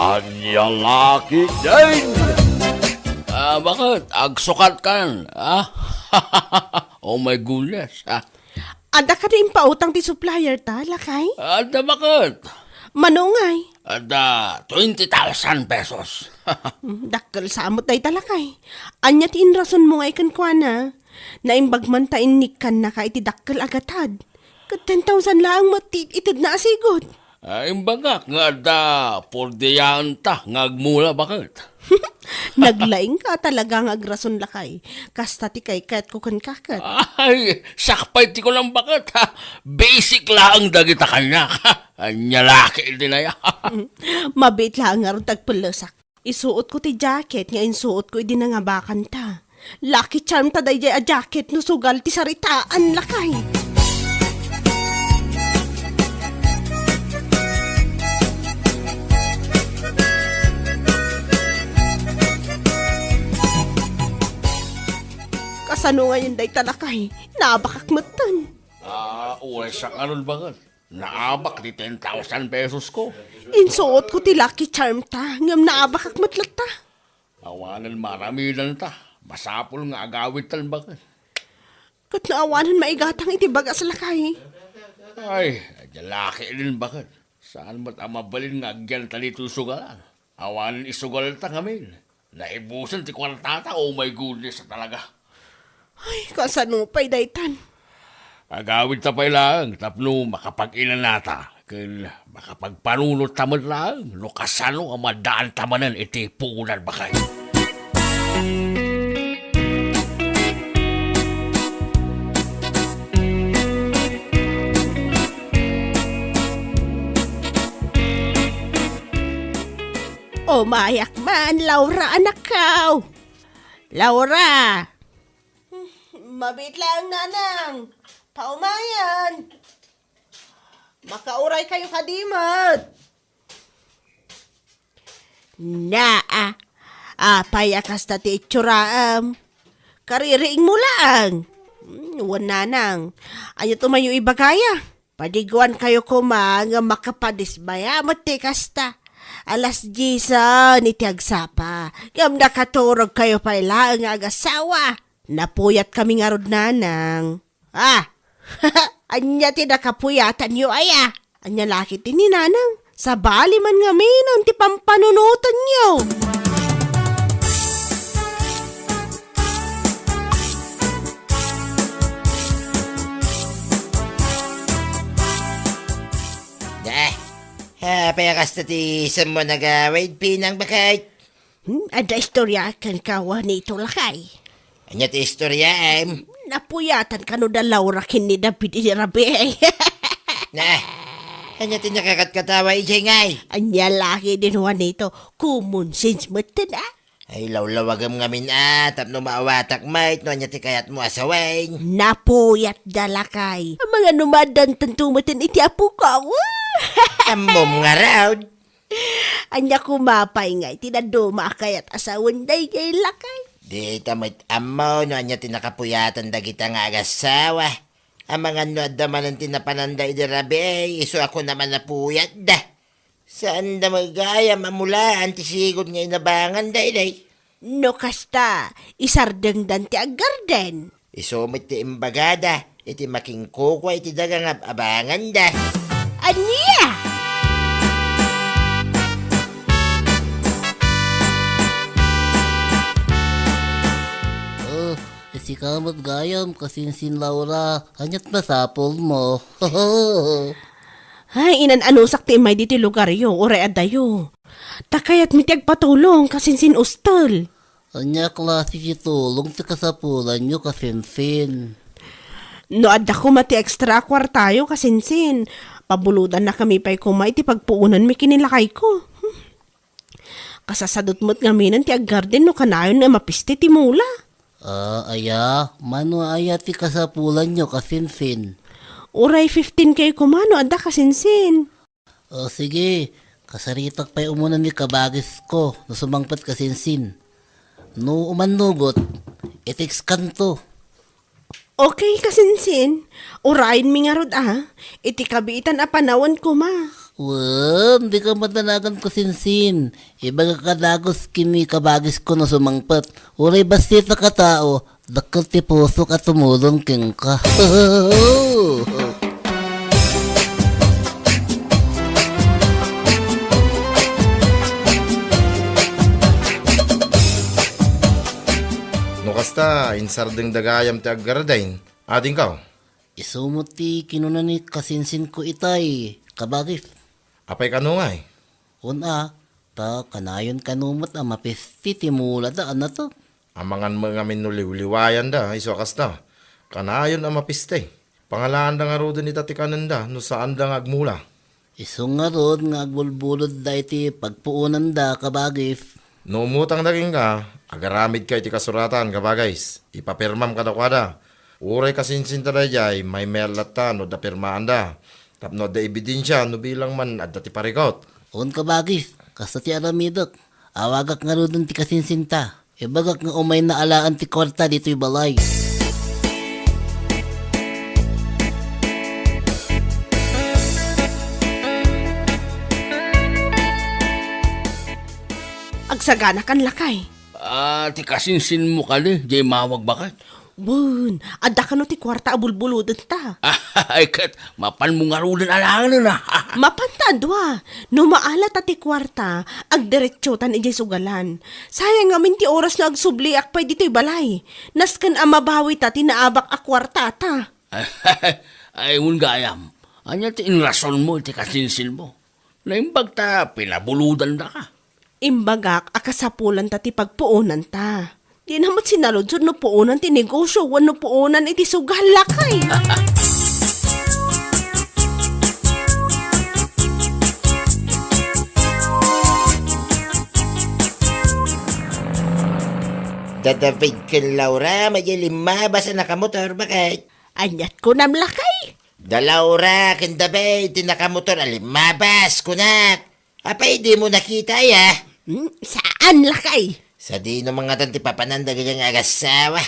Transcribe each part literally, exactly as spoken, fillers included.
Ania la ketdin? Ah, baket? Agsukatkan, ah? Oh my goodness, ah. Adda kadi impautang ti supplier ta, lakay? Adda, baket? Mano ngay? Adda twenty thousand pesos. Mm, dakkel sa met dayta, lakay. Ania ti inrasonmo ngay kenkuana? Naimbag man ta innikkannaka iti dakkel a gatad. Ket ten thousand laeng met ti itedna a sigud. Ah, imbagak nga adda purdiaanta nga agmula, baket. Naglaingka talaga nga agrason, lakay. Kasta ti kaykayatko kenka ket. Ay, sakbay ti kunam, baket, ha? Basic laeng dagita kaniak, ha? Ania la ketdin aya? Mabiit laeng ngarud ti agpellesak. Isuotko ti jacket nga insuotko idi nangabakanta. Lucky charm ta daydiay a jacket no sugal ti saritaan, lakay. Kasano ngayen dayta, lakay? Naabakak metten. Ah, uray sa ngarud, baket. Naabak ti ten thousand pesos ko. Insuotko ti lucky charm ta, ngem naabakak met latta. Awanen maaramidanta. Masapul nga agawidtan, baket. Ket no awanen maigatang iti bagas, lakay. Ay, adda la ketdin, baket. Saan met a mabalin nga agyanta ditoy sugalan? Awanen isugalta ngamin. Naibusen ti kuartata, oh my goodness, talaga. Ay, kasano pay daytan? Agawidta pay laeng tapno makapag-inanata ken makapagpanunotta met laeng no kasano a maddaanta manen iti puonan, baket. Umayak man, Laura, anakko. Laura! Mabiit laeng, nanang. Paumayan. Makauray kayo kadi met. Naa, apay a kasta ti itsuram? Kaririingmo laeng. Hmm, wen, nanang. Ania ti umayyo ibagaya? Padiguan kayo koma nga makapadismaya met ti kasta. Alas diesan iti agsapa. Ngem nakaturog kayo pay laeng nga agasawa. Napuyat kami ngarud, nanang. Ah! Ania ti nakapuyatanyo aya? Ania la ketdi ni nanang? Sabali man ngamin ti pampanunotanyo. Da, apay a kasta ti isemmo a nagawid, Pinang, baket? Hmm, adda istorya kenka, Juanito, lakay. Ania ti istoryaem? Napuyatan kano da Laura ken ni David idi rabii. Na, ania ti nakakatkatawa idiay ngay? Ania la ketdin, Juanito, common sense metten, a? Ay, lawlawagem ngamin, a, tapno maawatak met no ania ti kayatmo a sawen. Napuyat da, lakay. Amangan no maaddantanto metten iti apok. Ammom ngarud. Ania koma pay ngay ti dadduma a kayat a sawen daydiay, lakay? Dita met ammo no ania ti nakapuyatan dagita nga agasawa. Amangan no adda manen ti napananda idi rabii, isu a kunam a napuyatda. Saanda met gayam a mulaan ti sigud nga inabanganda idi. No kasta, isardengdan ti aggarden. Isu met ti imbagada iti makinkukua iti daga nga ab-abanganda. Ania? Oh, sika met gayam, kasinsin Laura, aniat masapulmo? Ay, inan-anusak ti immay ditoy lugaryo, uray addayo. Ta kayatmi ti agpatulong, kasinsin Ustel. Ania klase ti tulong ti kasapulanyo, kasinsin? No adda koma ti extra a kuartayo, kasinsin, pabulodannakami pay koma iti pagpuonanmi ken ni lakayko. Kasasadut met ngaminen ti aggarden no kanayon nga mapiste ti mula. Ah, aya, mano aya ti kasapulanyo, kasinsin? Uray fifteen K koma no adda, kasinsin. O, sige, kasaritak pay umuna ni kabagisko no sumangpet, kasinsin. No umannugot, i-text kanto. Okay, kasinsin. Urayenmi ngarud, a. Iti kabiitan a panawen koma. Wen, dika madanagan, kasinsin. Ibagak a dagus ken ni kabagisko no sumangpet. Uray bassita ka tao, dakkel ti pusok a tumulong kenka. No kasta, insardengda gayam ti aggarden. Adingkaw? Isu met ti kinuna ni kasinsinko itay, kabagis. Apay kano ngay? Wen a, ta kanayon kano met a mapisti ti mulada a nateng. Amangan met ngamin no liwliwayanda, isu a kasta. Kanayon a mapisti. Pangalaanda ngaruden ita ti kanenda no saanda nga agmula. Isu ngarud nga agbulbulodda iti pagpuonanda, kabagis. No umutangda kenka, agaramidka iti kasuratan, kabagis. Ipapirmam kadakuada. Uray kasinsinta daydiay, maymayat latta no adda pirmaanda. Tapno adda ebidensia no bilang man adda ti parikut. Wen, kabagis, kasta ti aramidek. Awagak ngaruden ti kasinsinta. Ibagak nga umayna alaen ti kuarta ditoy balay. Agsaganakan, lakay. Ah, ti kasinsinmo kadi, diay mawag baket? Wen, adda kano ti kuarta a bulbulodenta? Ay, ket mapanmo ngaruden alaenen, a. Mapanta a dua. No maala ta ti kuarta, agdiretsotan idiay sugalan. Sayang ngamin ti oras no agsubliak pay ditoy balay. Nasken a mabawita ti naabak a kuartata. Ay, wen gayam. Ania ti inrasonmo iti kasinsinmo? Naimbag ta pinabulodandaka. Imbagak a kasapulanta ti pagpuonanta. Dina met sinaludsod no puonan ti negosio wenno puonan iti sugal, lakay. Da David ken Laura, madi limmabas a nakamotor, baket? Aniat kunam, lakay? Da Laura ken David ti nakamotor a limmabas, kunak. Apay, dimo nakita, aya? Hmm, saan, lakay? Sadino mangatan ti papanan dagiti nga agassawa?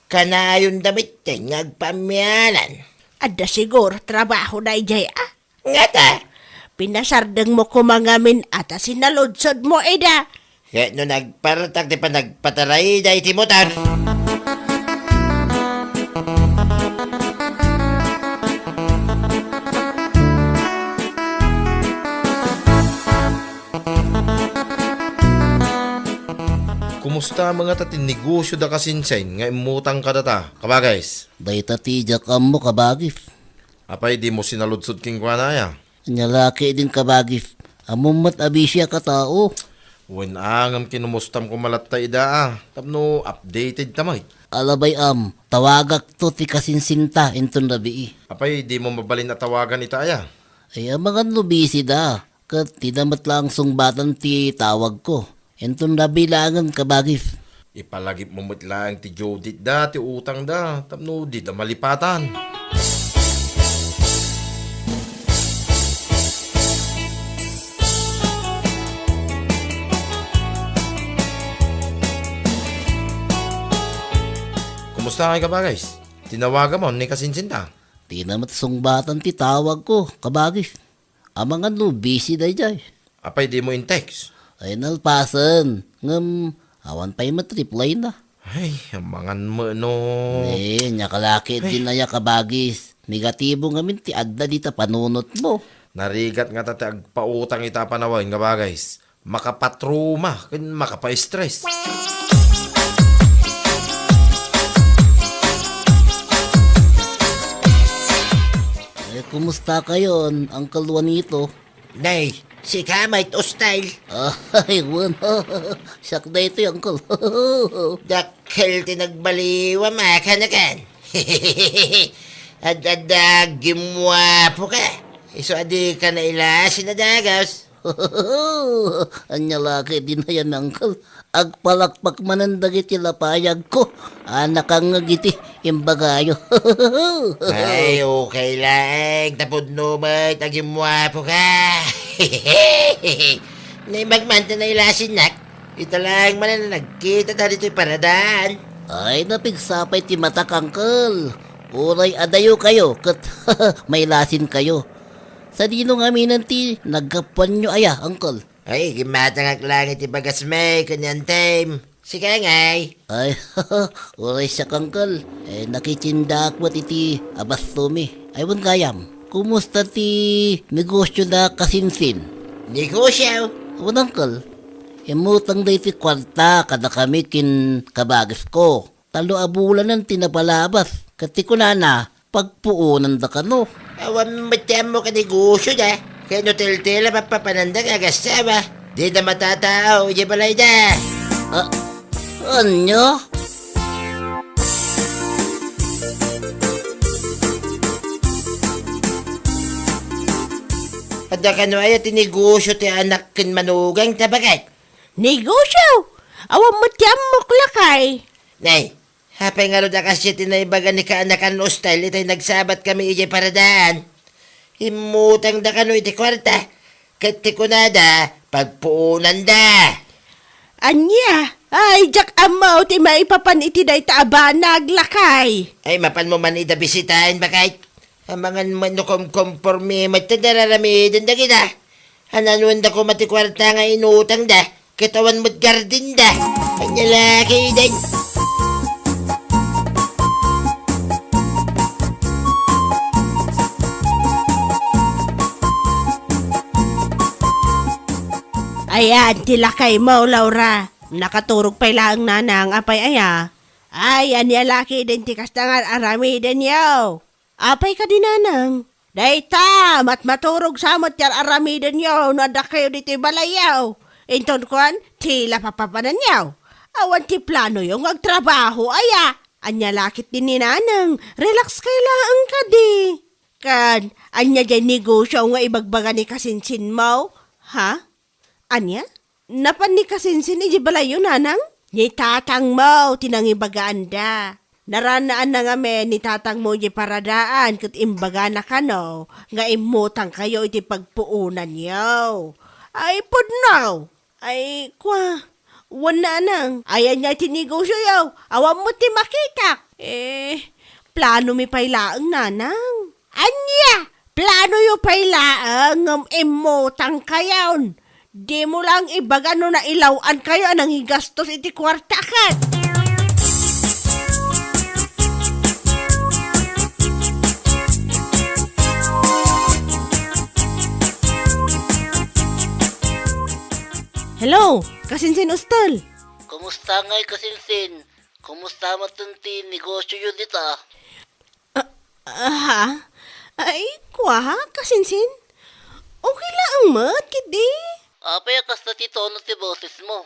Kanayonda met nga agpamianan. Adda siguro trabaho daydiay, a? Ngata, pinasardengmo koma ngamin a ta sinaludsodmo ida. Ket no nagpartak ti panagpatarayda iti motor. Kumusta met ngata ti negosio da kasinsin nga immutang kadata, kabagis? Dayta ti diak ammo, kabagis. Apay, dimo sinaludsod kenkuana, aya? Ania la ketdin, kabagis. Ammom met a bisiak a tao. Wen a, ngem kinumustam koma latta ida, a, tapno updated ta met. Alabay, am, tawagakto ti kasinsinta inton rabii. Apay, dimo mabalin a tawagan ita, aya? Ay, amangan no busy da. Ket dida met laeng sungbatan ti tawagko. Inton rabii laengen, kabagis. Ipalagipmo met laeng ti due date da, ti utangda, tapno dida malipatan. Kumusta ngay, kabagis? Tinawaganmo ni kasinsinta? Dina met sungbatan ti tawagko, kabagis. Amangan no busy daydiay. Apay, dimo in-text? Ay, nalpasen. Ngem, awan pay met reply na. Ay, amangan met no. Eh, ania la ketdin, aya, kabagis. Negatibo ngamin ti adda dita panunotmo. Narigat ngata ti agpautang ita a panawen, kabagis. Makapatruma ken makapastress. Eh, kumusta kayon, Uncle Juanito? Nay, sika met, hostile. Ay, wen. Siak daytoy, Uncle. Dakkel ti nagbaliwam a kanakan. Ad-adda gimmuapoka. Isu a dika nailasi a dagus. Ania la ketdin, aya, Uncle? Agpalakpak manen dagiti lapayagko a nakangngeg iti imbagayo. Ay, okay laeng, ta pudno met a gimmuapoka. Naimbag man ti nailasinak. Ita laeng manen a nagkitata ditoy paradaan. Ay, napigsa pay ti matak, Uncle. Uray adayokayo ket mailasinkayo. Ta dino ngamin ti naggapuanyo aya, Uncle? Ay, gimmatangak lang iti bagasmi ken ni Antem. Sika ngay? Ay, uray siak, Uncle. Eh, nakitindaak met iti abastomi. Ay, wen gayam. Kumusta ti negosyo da kasinsin? Negosyo? Wen, Uncle. Immutang da iti kuarta kadakami ken kabagisko. Tallo a bulanen ti napalabas. Ket ti kunana, pagpuonanda kano. Awan met ti ammo ka negosyo da. Ket no tiltila papapananda nga agasawa. Di da matatao, di balayda. Ah, anya? Adda kano aya ti negosyo ti anak ken manugang ta baket? Negosyo? Awan met ti ammok, lakay. Nay, apay ngarud a kasdiay ti naibaga ni kaanakan Ustel itay nagsabat kami idiay paradaan? Immutangda kano iti kuarta, ket ti kunada, pagpuonanda. Ania? Ay, diak ammo ti maipapan iti dayta a banag, lakay. Ay, mapanmo man ida bisitaen, baket? Amangan met no kumkompormi met ti nararamiden dagita. Ananuenda koma ti kuarta nga inutangda, ket awan met gardinda. Ania la ketdin? Ayan, ti lakaymo, Laura. Nakaturog pay laeng nanang, apay aya? Ay, ania la ketdin ti kasta nga ar-aramidenyo? Apay kadi, nanang? Dayta, matmaturog sa met ti ar-aramidenyo no adda kayo ditoy balayyo. Inton kuan, tila papapananyo. Awan ti planoyo nga agtrabaho, aya? Ania la ketdin ni nanang? Relax kay laeng kadi. Ken, ania diay negosyo nga ibagbaga ni kasinsinmo? Ha? Ania? Napan ni kasinsin idiay balayyo, nanang? Ni tatangmo ti nangibagaanda. Naranaanna ngamin ni tatangmo idiay paradaan ket imbagana kano nga immutangkayo iti pagpuonanyo. Ay, pudno! Ay, kua, wen, nanang, ayan nga iti negosyoyo, awan met ti makitak. Eh, planomi pay laeng, nanang. Ania? Planoyo pay laeng ngem immutangkayon. Dimo lang ibaga no nailaw-ankayo a nangigastos iti kuarta ket. Hello, kasinsin Ustel. Kumusta ngay, kasinsin? Kumusta met ti negosyoyo dita? Ah, aha? Ay, kua, kasinsin? Okay laeng met, ketdi. Apay a kasta ti tono ti bosesmo?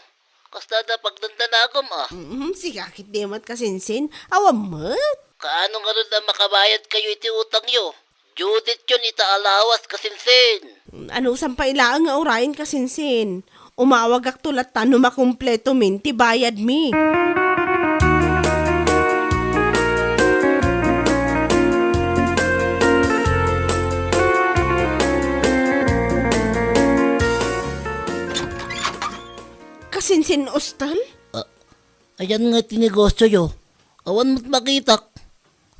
Kasta da pagdandanagem, a? Mm, sika ketdi met, kasinsin. Awan met. Kaano ngarud a makabayadkayo iti utangyo? Due date-yon ita a lawas, kasinsin. Anusam pay laeng nga urayen, kasinsin. Umawagakto latta no makumpletomin ti bayadmi. Kasinsin, Ustel? Ah, ayan nga ti negosyoyo. Awan met makitak.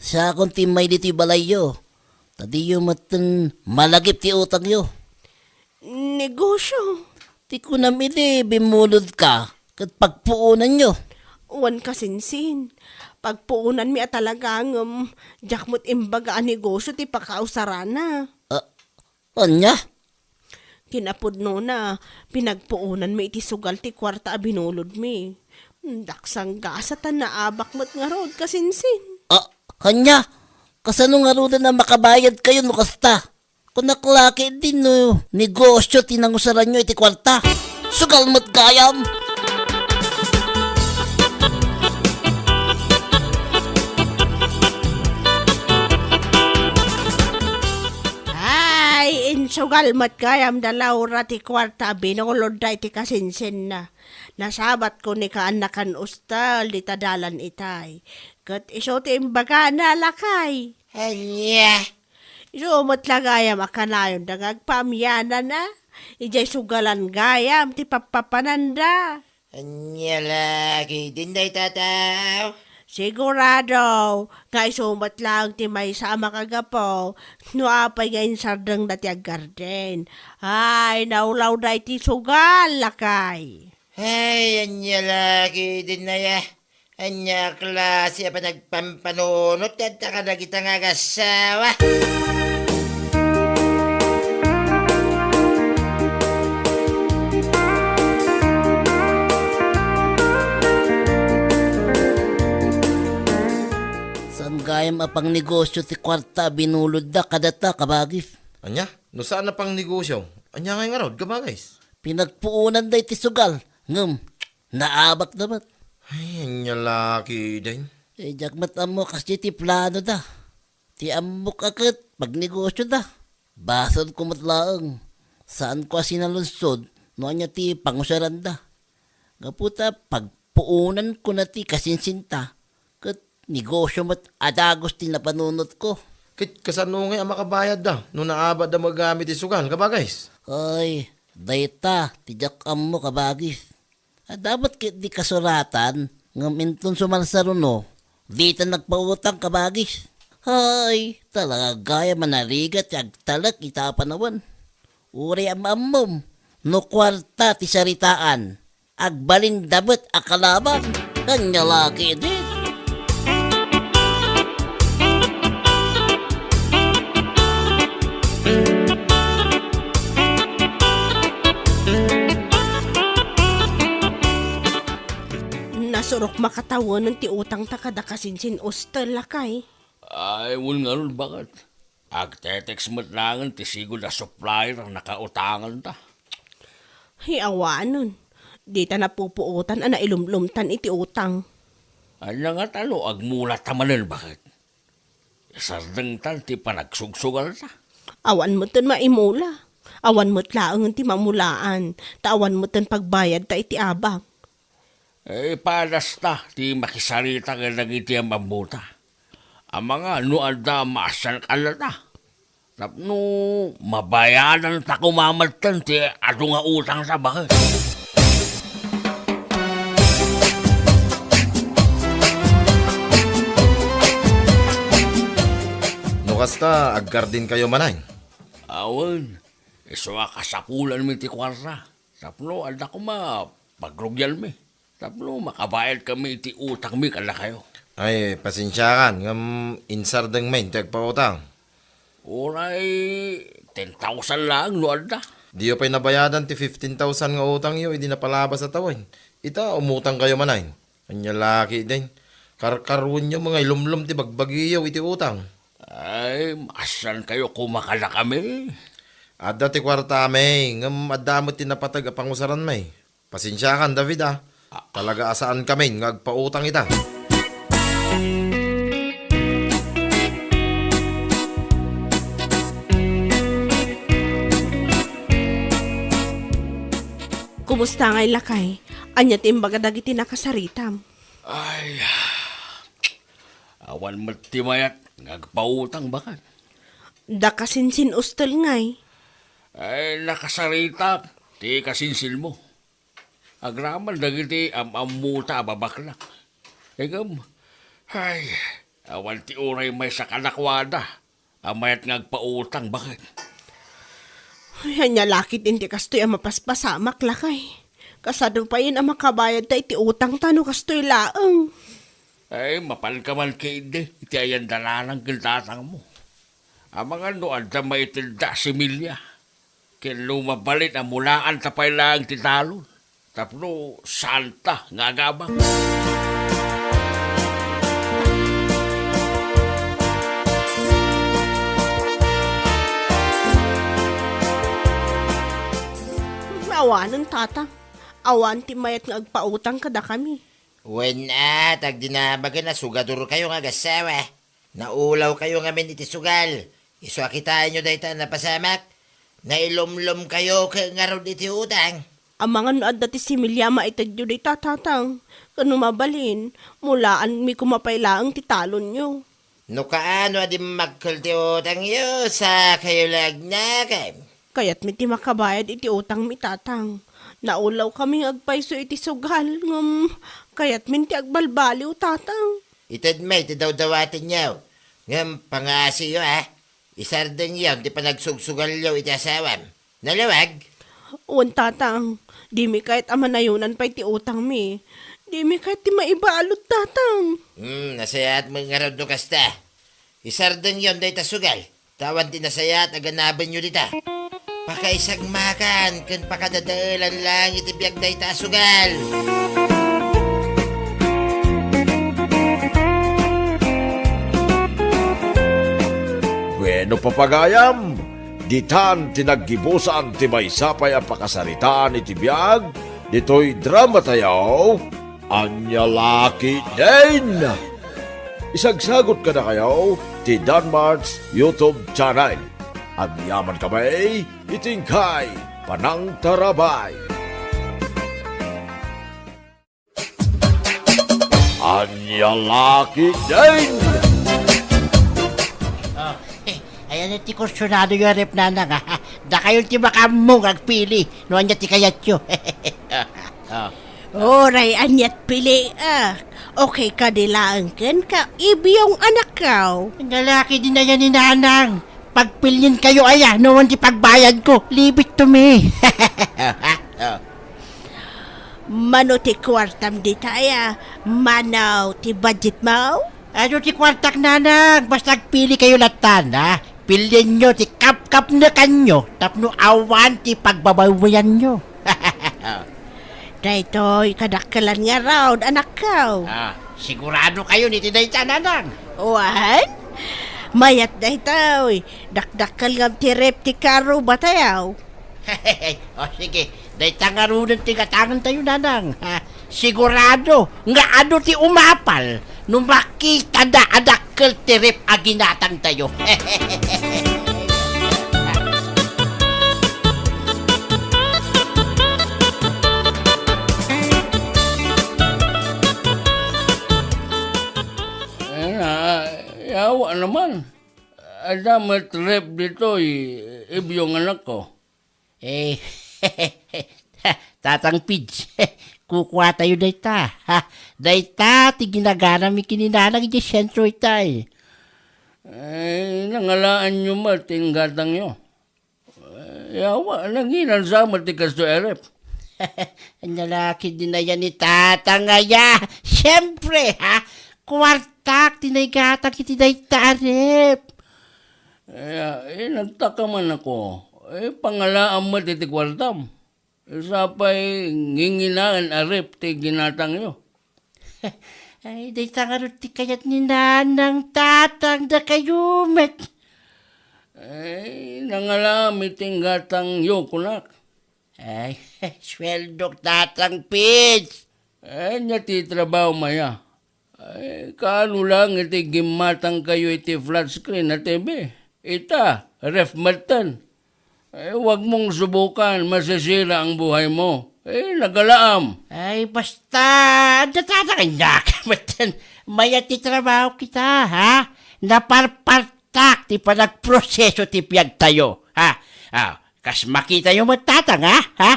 Siakon ti immay ditoy balayyo. Ta diyo metten malagip ti utangyo. Negosyo. Ti kunam idi bimmulodka ket pagpuonanyo. Wen, kasinsin. Pagpuonanmi a talaga ngem diak met imbaga a negosyo ti pakausarana. Ah, ania? Kinapudnona, pinagpuonanmi iti sugal ti kuarta a binulodmi. Daksang gasat a naabak met ngarud, kasinsin. Ah, ania? Kasano ngaruden a makabayadkayo no kasta? Kunak la ketdi no negosyo ti nangusaranyo iti kuarta. Sugal met gayam! Ay, insugal met gayam da Laura ti kuarta a binulodda iti kasinsinna. Nasabatko ni kaanakan Ustel dita dalan itay. Ket isu ti imbagana, lakay. Ania? Isu met la gayam a kanayonda nga agpaamianan a. Idiay sugalan gayam ti pappapananda. Ania la ketdin dayta a tao? Sigurado nga isu met laeng ti maysa a makagapu no apay nga insardengda ti aggarden. Ay, naulawda iti sugal, lakay. Ay, ania la ketdin aya? Ania a klase a panagpampanunot ti adda kadagita nga agassawa? Saan gayam a pangnegosio ti kuarta a binulodda kadata, kabagis? Ania? No saan a pangnegosio, ania ngay ngarud, kabagis? Pinagpuonanda iti sugal, ngem naabakda met. Ay, ania la ketdin? Eh, diak met ammo kas ti planoda. Ti ammok a ket pagnegosioda. Basolko met laeng. Saanko a sinaludsod no ania ti pangusaranda. Gapu ta pagpuonanko na ti kasinsinta, ket negosio met a dagus ti napanunotko. Ket kasano ngay a makabayadda no naabakda met gamin ti sugal, kabagis? Ay, dayta ti diak ammo, kabagis. Adda met ketdi kasuratan, ngem inton sumarsaruno, dita nagpautang, kabagis. Hay, talaga gayam a narigat ti agtalek ita a panawen. Uray am-ammom, no kuarta ti saritaan, agbalinda met a kalaban. Ania la ketdi? Nasurok makatawenen ti utangta kada kasinsin ustel, lakay. Ay, wen ngarud, baket. Agtetext met laengen ti sigud a supplier a nakautanganta. Hay, awanen. Dita napupuotan a nailumlumtan iti utang. Ania ngata no agmulata manen, baket? Isardengtan ti panagsugsugalta. Awan metten maimula. Awan met laengen ti mamulaan, ta awan metten pagbayadta iti abak. Eh, padasta ti makisarita kadagiti am-ammota. Amangan no adda maasian kadata. Tapno mabayadanta koma metten ti adu nga utangta, baket. No kasta, aggardenkayo manen? Awan, isu a kasapulanmi ti kuarta. Tapno adda koma pagrugianmi. Tapno makabayadkami iti utangmi kadakayo. Ay, pasensiakan, ngem insardengmi ti agpautang. Uray ten thousand laeng no adda. Diyo pay nabayadan ti fifteen thousand nga utangyo idi napalabas a tawen. Ita, umutangkayo manen. Ania la ketdin? Karkaruenyo nga ilumlom ti bagbagiyo iti utang. Ay, maasiankayo koma kadakami. Adda ti kuartami, ngem adda met ti napateg a pangusaranmi. Pasensiakan, David, a. Talaga a saankamin nga agpautang ita. Kumusta ngay, lakay? Ania ti imbaga dagiti nakasaritam? Ay, awan met ti mayat nga agpautang, baket. Da kasinsin ustel ngay? Ay, nakasaritak ti kasinsinmo. Agraman dagiti am-ammota a babaklak. Ngem, ay, awan ti uray maysa kadakuada a mayat nga agpautang, baket. Ay, ania la ketdin ti kastoy a mapaspasamak, lakay. Kasano payen a makabayadta iti utangta no kastoy laeng? Ay, mapanka man ketdi iti ayan dananang ken tatangmo. Amangan no adda maitedda a similya. Ken no mabalin a mulaanta pay laeng ti talon, tapno saanta nga agabak. Awanen, Tatang. Awan ti mayat nga agpautang kadakami. Wen a, ta agdi nabagen a sugadorkayo nga agassawa. Naulawkayo ngamin iti sugal. Isu a kitaenyo dayta a napasamak. Nailumlomkayo ket ngarud iti utang. Amangan no adda ti similya a maitedyo dayta, Tatang. Ken no mabalin, mulaanmi koma pay laeng ti talonyo. No kaano a dimmakkel ti utangyo, sakayo la agnakem. Kayatmi ti makabayad iti utangmi, Tatang. Naulawkami nga agpayso iti sugal, ngem kayatmin ti agbalbaliw, Tatang. Ited met ti dawdawatenyo. Ngem pangaasiyo, a. Isardengyon ti panagsugsugalyo iti asawam. Nalawag? Wen, Tatang. Dimi kayat a manayonan pay ti utangmi. Dimi kayat ti maibalud, Tatang. Hmm, nasayaat met ngarud no kasta. Isardengyon dayta sugal. Ta awan ti nasayaat a ganabenyo dita. Pakaisagmakan ken pakadadaelan laeng iti biag dayta a sugal. Bueno, papagayam, ditan ti naggibusan ti maysa pay a pakasaritaan iti biag ditoy dramatayo. Ania la ketdin? Isagsagut kadakayo ti Danmart's YouTube channel. Agyamankami iti inkay panangtarabay. Ania la ketdin? Oh, ayan ti kursonadoyo a ref, Nanang, a. Dakayo ti makaammo nga agpili no ania ti kayatyo. Oh. Uray aniat pili, a. Okay kadi laeng kenka, Ibyong anakko. Ania la ketdin aya ni Nanang. Pagpilienkayo aya, no wen ti pagbayadko. Leave it to me. Oh. Mano ti kuartam dita aya? Mano ti budgetmo? Adu ti kuartak, Nanang, basta agpilikayo lattan, a. Pilienyo ti kapkapnekanyo tapno awan ti pagbabaybayanyo. Daytoy kadakkelan ngarud, anakko. Ah, siguradokayon iti dayta, Nanang? Wen? Mayat daytoy. Dakdakkel ngem ti ref ti karrubatayo. O, sige. Dayta ngaruden ti gatangentayo, Nanang. Ha, sigurado nga adu ti umapal no makitada a dakkel ti ref a ginatangtayo. Ay na, yawa naman. Adda met ref ditoy, Ibyong anakko. Eh, Tatang Pids, kukuatayo dayta. Ha, dayta ti ginaganami ken ni Nanang idiay sentro itay. Eh, nangalaanyo met ti inggatangyo. Eh, yawa, nanginansa met ti kastoy a ref. Ania la ketdin aya ni Tatang aya? Siempre, ha? Kuartak ti naigatang iti dayta a ref. Eh, eh, nagtaka man ako. Eh, pangalaam met iti kuartam. Sapay nginginaen a ref ti ginatangyo. Ay, dayta ngarud ti kayat ni Nanang, Tatang, dakayo met. Ay, nangalaam iti inggatangyo, kunak. Ay, sueldok, Tatang Pids. Ania ti trabahom aya? Ay, kaano lang iti gimmatangkayo iti flat screen a T V? Ita, ref metten. Ay, wag mong subukan, masisira ang buhay mo. Eh, nagalaam. Ay, basta, adda Tatang, ania ka metten. Mayat ti trabaho kita, ha? Naparpartak ti panagproseso ti biagtayo, ha? Ah, kas makitayo met, Tatang, ha? Ha?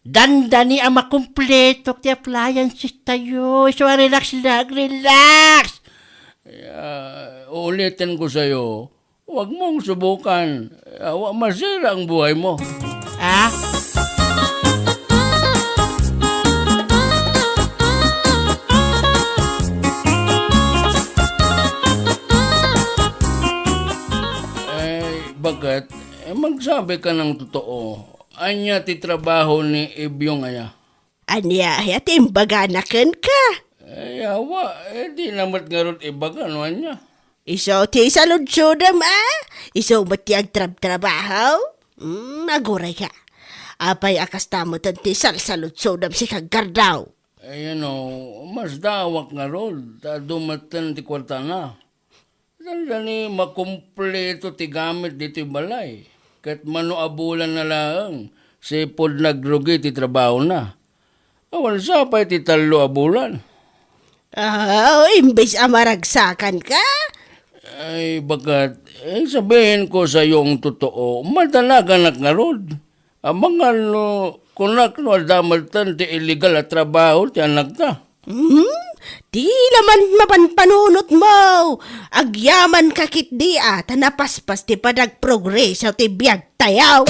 Dandani a makumpleto ti appliances tayo. So, relax lang, relax. Ah, ulitin ko sa'yo, wag mong subukan. Awa, masira ang buhay mo. Ah? Ay, bakit? Eh, magsabi ka ng totoo. Anya ti trabaho ni Ibyong aya? Ania aya ti imbagana kenka? Ay, awa, eh, di na met ngarud ibaga no anya. Isu ti saludsodem, a? Isu met ti agtrabtrabaho? Hmm, agurayka. Apay a kasta metten ti salsaludsodem, sika, Gardaw? Ay, ano, masdaawak ngarud, ta adu metten ti kuartana. Dandani makumpleto ti gamit ditoy balay, ket mano a bulan na laeng, sipud nagrugi ti trabahona. Awan sa pay ti tallo a bulan. Ah, imbes a maragsakan ka? Ay, bakat, eh, sabihin ko sa iyo ang totoo, madanaganak ngarud. Amangan no, kunak no adda metten ti illegal a trabaho ti anakta. Hmm? Di laman mapanpanunotmo! Agyamanka ketdi a, ta napaspas ti panagprogreso ti biagtayo!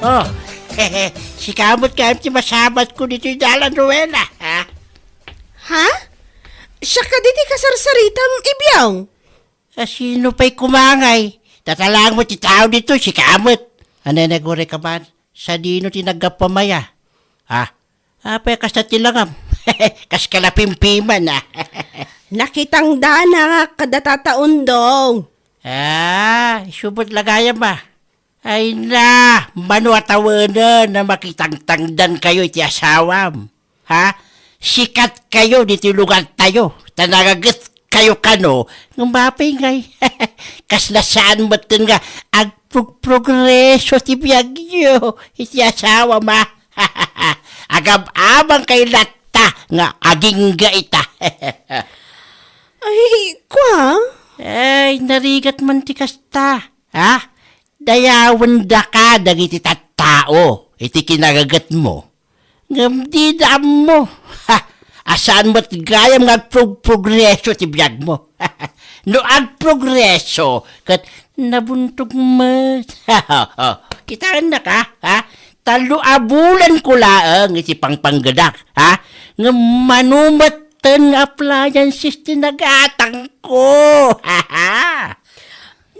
Oh, sika met kayat ti masabatko ditoy dalan, Rowena, ha? Ha? Siak kadi ti kasarsaritam, Ibyong? A, sino pay koma ngay? Tatalaang met ti tao ditoy, sika met. Anay, nagurayka man. Sadino ti naggapuam aya? Ha? Apay a kasta ti langam? Kas kalapimpiman, a. Nakitangdanak kada Tata Undong. A, isu met la gayam, a. Ay na, mano a tawenen a makitangtangdankayo iti asawam? Ha? Sikatkayo ditoy lugartayo, ta nagagetkayo kano, ngem apay ngay? Kasla saan metten nga agprogprogreso ti biagyo iti asawam, a? Agab-abangkayo latta nga agingga ita. Ay, kua? Ay, narigat man ti kasta, ha? Dayawendaka dagiti tattao iti kinagagetmo. Ngem dida ammo, ha, a saan met gayam nga agprog-, progreso ti biagmo. No agprogreso, ket nabuntog met. Kitaennak, ha? Tallo a bulanko laeng iti pangpanggedak, ha? Ngem mano metten nga appliances ti nagatangko.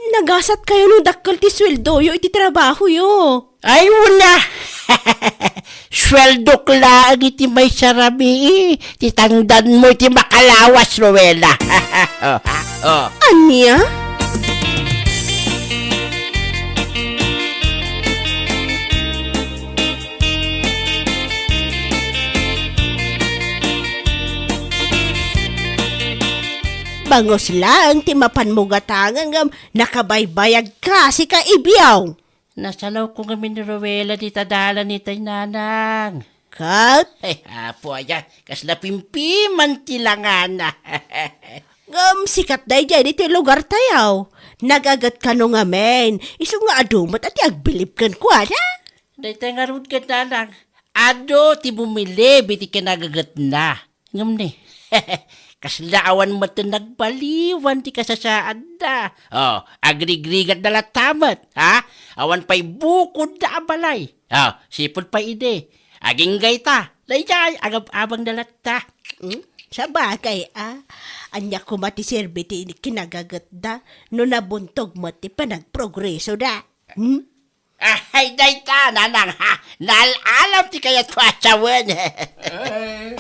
Nagasatkayo no dakkel ti sueldoyo iti trabahoyo. Ay, una! Sueldok laeng iti maysa rabii ti tangdanmo iti makalawas, Rowena. Oh, oh. Ania? Bangus laeng ti mapanmo gatangen ngem nakabaybayagka, sika, Ibyong. Nasalawko ngamin ni Rowena dita dalan itay, nanang. Ket? Ay, apo aya, kasla pimpiman ti langana. Ngem sikat daydiay ditoy lugartayo. Nagaget kano ngamin, isu nga adu met a ti agbilib kenkuana. Daytoy ngarud ket, nanang, adu ti bumilib iti kinagagetna. Ngem ni, kasla awan met ti nagbaliwan ti kasasaadda. Oh, agrigrigatda latta met, ha? Awan pay bukodda a balay. Oh, sipud pay idi. Agingga ita, daydiay, agab-abangda latta. Hmm? Sabagay, a. Ania koma ti serbi ti kinagagetda no nabuntog met ti panagprogresoda? Hmm? Ay, dayta, nanang, ha? Naal-alam ti kayatko a sawen. Ay,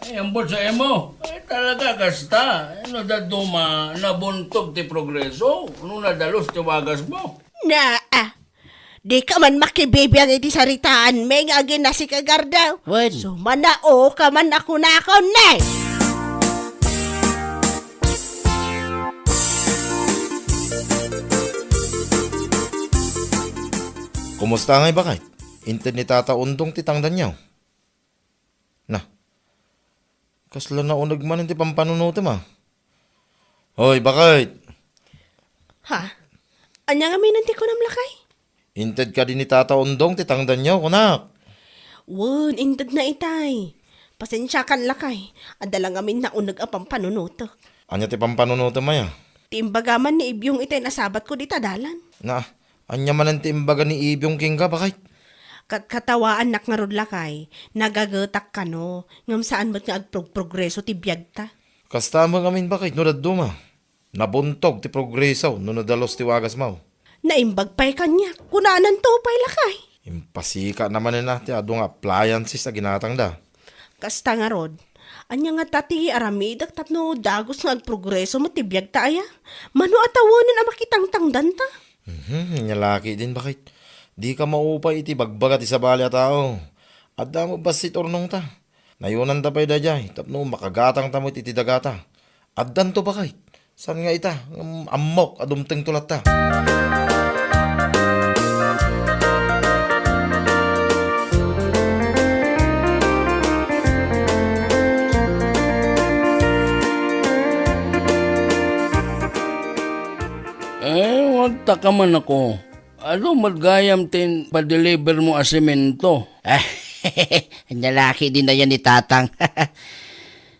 ay, ambot sa imo. Ay, talaga, kasta. No dadduma, nabuntog ti progreso, no nadalus ti wagasmo. Na, a. Dika man makibibiang iti saritaanmi nga aginna, sika, Gardaw. Wen. Sumanaoka man a kunakon, ne. Kumusta ngay, baket? Inted ni Tata Undong ti tangdanyo? Na, kasla nauneg manen ti pampanunotem, a. Hoy, baket! Ha? Ania ngamin ti kunam, lakay? Inted kadi ni Tata Undong ti tangdanyo, kunak. Wen, intedna itay. Pasensiakan, lakay. Adda la ngamin nauneg a pampanunotek. Ania ti pampanunotem aya? Ti imbaga man ni Ibyong itay nasabatko dita dalan. Na, ania manen ti imbaga ni Ibyong kenka, baket? Katkatawaannak ngarud, lakay. Nagagetak kano, ngem saan met nga agprogprogreso ti biagta. Kasta met ngamin, baket, no dadduma. Nabuntog ti progreso no nadalus ti wagasmo. Naimbag pay kaniak, kunananto pay, lakay. Impasika na manen a ti adu nga appliances a ginatangda. Kasta ngarud, ania ngata ti aramidek tapno dagus nga agprogreso met ti biagta aya? Mano a tawenen a makitangtangdanta? Mhm, ania la ketdin, baket? Dika maupay iti bagbaga ti sabali a tao. Adda met bassit urnongta. Nayonanta pay daydiay tapno makagatangta met iti dagata. Addanto, baket. Saan nga ita, ngem ammok a dumtengto latta. Taka man ako. Adu met gayam ti padeliver mo a semento. Ania la ketdin aya ni Tatang.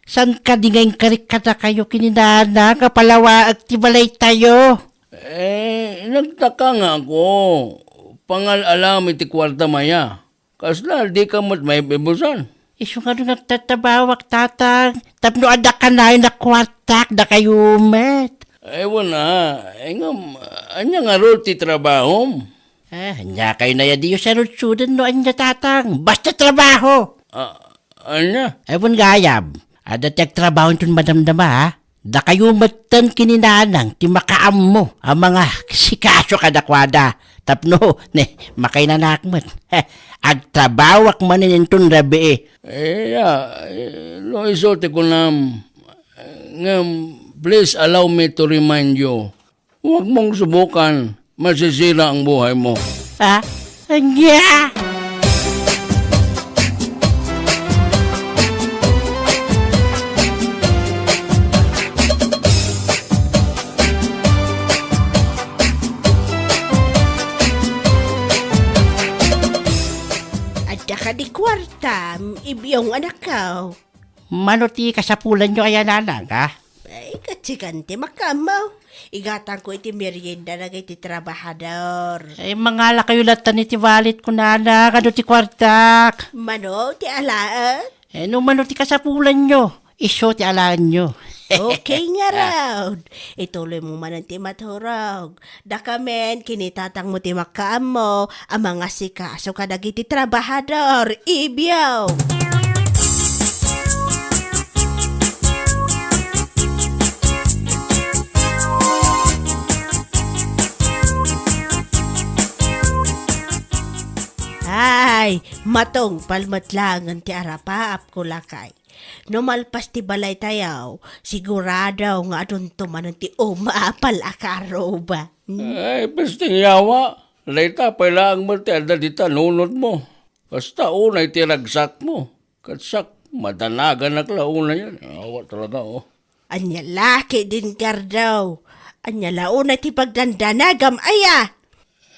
Saan kadi nga inkarik kadakayo ken ni Nana nga palawaek ti balaytayo? Eh, nagtaka nga ako. Pangal-alam iti kuarta maya. Kasla, dika met maibibusan? Isu nga no nagtatrabawak, Tatang, tapno adda kanayon a kuartak, dakayo met. Ay, wen a. Ay, ngem, ania ngarud ti trabahom? Ah, ania kayo naya diyo sarudsuden no ania, Tatang? Basta trabaho! Ah, ania? Ay, wen gayam. Adda ti agtrabaho inton madamdama, ha? Dakayo metten ken ni Nanang ti makaammo a mangasikaso kadakuada tapno, ne, makainanak met. Agtrabawak manen inton rabii. Eh, ya, eh, no isu ti kunam, ngem please allow me to remind you, huwag mong subukan. Masisira ang buhay mo. Ha? Ania? Adda kadi kuartam, Ibyong anakko? Mano ti kasapulanyo aya, Nanang, ha? Ay, katsikan ti makaammo. Igatangko iti merienda dagiti trabahador. Ay, mangalakayo latta iti wallet ko, Nanang, adu ti kuartak. Mano ti alaen? Eh, no mano ti kasapulanyo, isu ti alaenyo. Okay ngarud. Ituloy mo manen ti maturog. Dakamen, ken ni tatangmo ti makaammo a mangasikaso kadagiti trabahador, Ibyo. Ay, matungpal met laengen ti arapaapko, lakay. No malpas ti balaytayo, sigurado nga adunto manen ti umapal a karuba. Hmm? Ay, pesting yawa. Dayta pay laeng met ti adda dita nunotmo. Kasta unay ti ragsakmo. Ket siak, madanaganak la unayen. Awa talaga, oh. Ania la ketdin, Gardaw? Ania la unay ti pagdandanagam aya?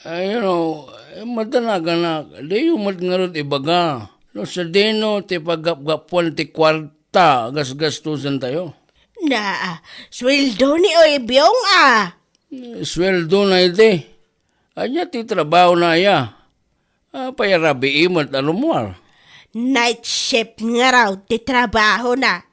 Ay, you know, eh, madanaganak, diyo met ngarud ibaga no sadino ti paggapgapuan ti kuarta a gasgastusentayo. Naa, sueldo ni Oy Byong, a. Eh, sueldona iti. Ania ti trabahona aya? Apay a rabii met a rummuar? Night shift ngarud ti trabahona.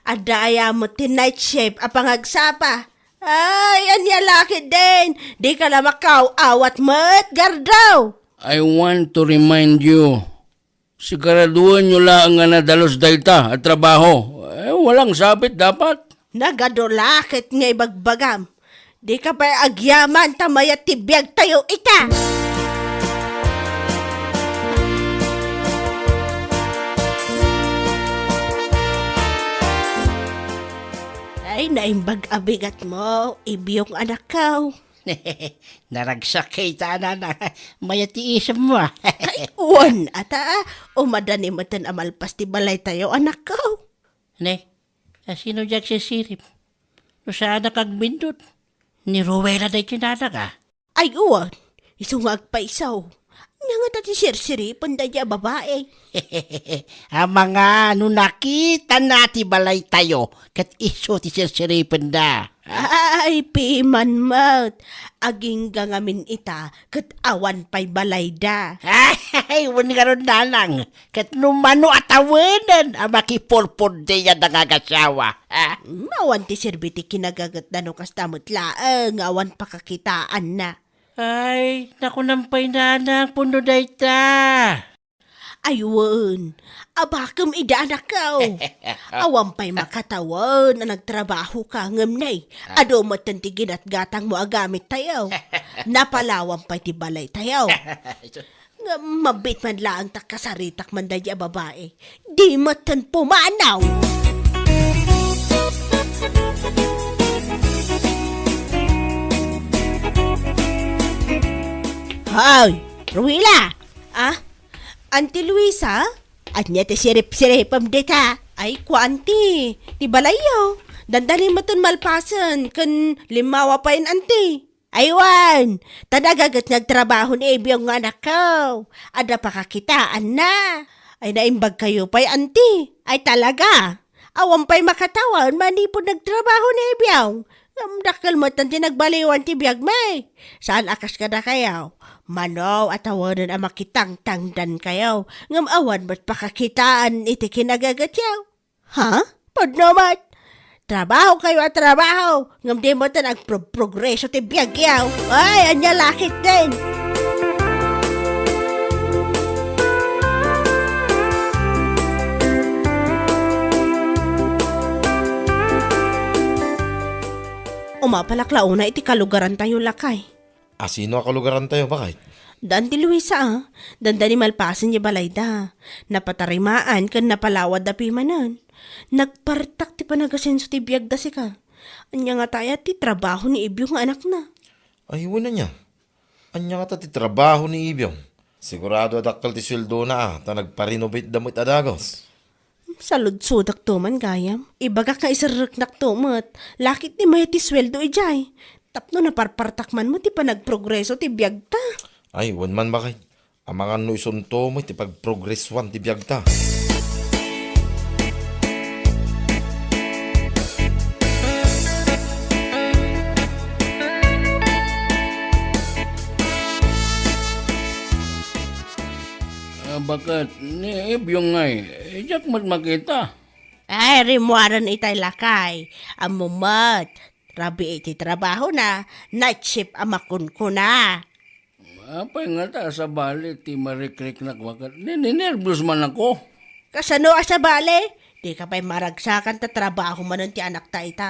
Adda aya met ti night shift a pangagsapa? Ay, ania la ketdin? Dika la makaaw-awat met, Gardaw! I want to remind you, siguraduenyo laeng nga nadalus dayta a trabaho. Eh, walang sabit dapat. Nagadu la ket nga ibagbagam. Dika pay agyaman ta mayat ti biagtayo ita. Ay, naimbag a bigatmo, Ibyong anakko. Naragsak ita, nana. Mayat ti isemmo, a. Ay, wen, ata, a. Umadani metten a malpas ti balaytayo, anakko. Ne, a sino diay agsisirip? No saanak agbindut, ni Ruela daytoy, nana, a. Ay, wen, isu nga agpayso. Ania ngata ti sirsiripen daydiay a babai? Amangan no nakitana ti balaytayo, ket isu ti sirsiripenda. Ay, piman met. Agingga ngamin ita, ket awan pay balayda. Ay, wen ngarud, nanang, ket no mano a tawenen a makipurpurdi a nangagasawa, a? Mm, awan ti serbi ti kinagatna no kasta met laeng nga awan pakakitaanna. Ay, nakunam pay, nanang, pudno dayta. Ay, wen, abakem ida, anakko. Awan pay makatawen a nagtrabahoka, ngem ne, adu metten ti ginatgatangmo a gamittayo. Napalawan pay ti balaytayo. Ngem mabiit man laeng ta kasaritak man daydiay a babai. Di metten pumanaw. Hoy, Ruila! Ah, Auntie Luisa? Ania ti sirip-siripem dita? Ay, kua, Auntie, ti balayyo. Dandani metten malpasen, ken limmawa payen, Auntie. Ay wen, ta nagaget nga agtrabaho ni Ebiong nga anakko. Adda pakakitaanna. Ay, naimbagkayo pay, anti. Ay, talaga. Awan pay makatawen manipud nagtrabaho ni Ebiong. Ngem dakkel met ti nagbaliwan ti biagmi. Saan a kas kadakayo. Mano a tawenen a makitangtangdankayo. Ngem awan met pakakitaan iti kinagagetyo. Ha? Pudno met. Trabahokayo a trabaho, ngem di met agpro-, progreso ti biagyo. Ay, ania la ketdin. Umapalak la unay iti kalugarantayo, lakay. A, sino a kalugarantayo, baket? Daan ti Luisa, a. Daan da ni malpasen ti balayda. Napatarimaan ken napalawad da pimanen. Nagpartak ti panagasenso ti biagda sika. Ania ngata aya ti trabaho ni Ibyo nga anakna? Ay, wen, ania? Ania ngata ti trabaho ni Ibyo? Sigurado a dakkel ti sueldona, a, ta nagpa-renovate da met a dagus. Saludsodakto man gayam. Ibagak nga iserreknakto met. La ketdi mayat ti sueldo idiay. Tapno naparpartak man met ti panagprogreso ti biagta. Ay, wen man, baket. Amangan no isunto met ti pagprogresuan ti biagta. A, baket, ni Ibyong ngay, diak met makita. Ay, rimmuaren itay, lakay. Ammom met, rabii ti trabahona, night shift a makunkuna. Apay ngata a sabali ti marikriknak, baket? Ni-, ninerbios man ako. Kasano a sabali? Dika pay maragsakan ta trabaho manen ti anakta ita.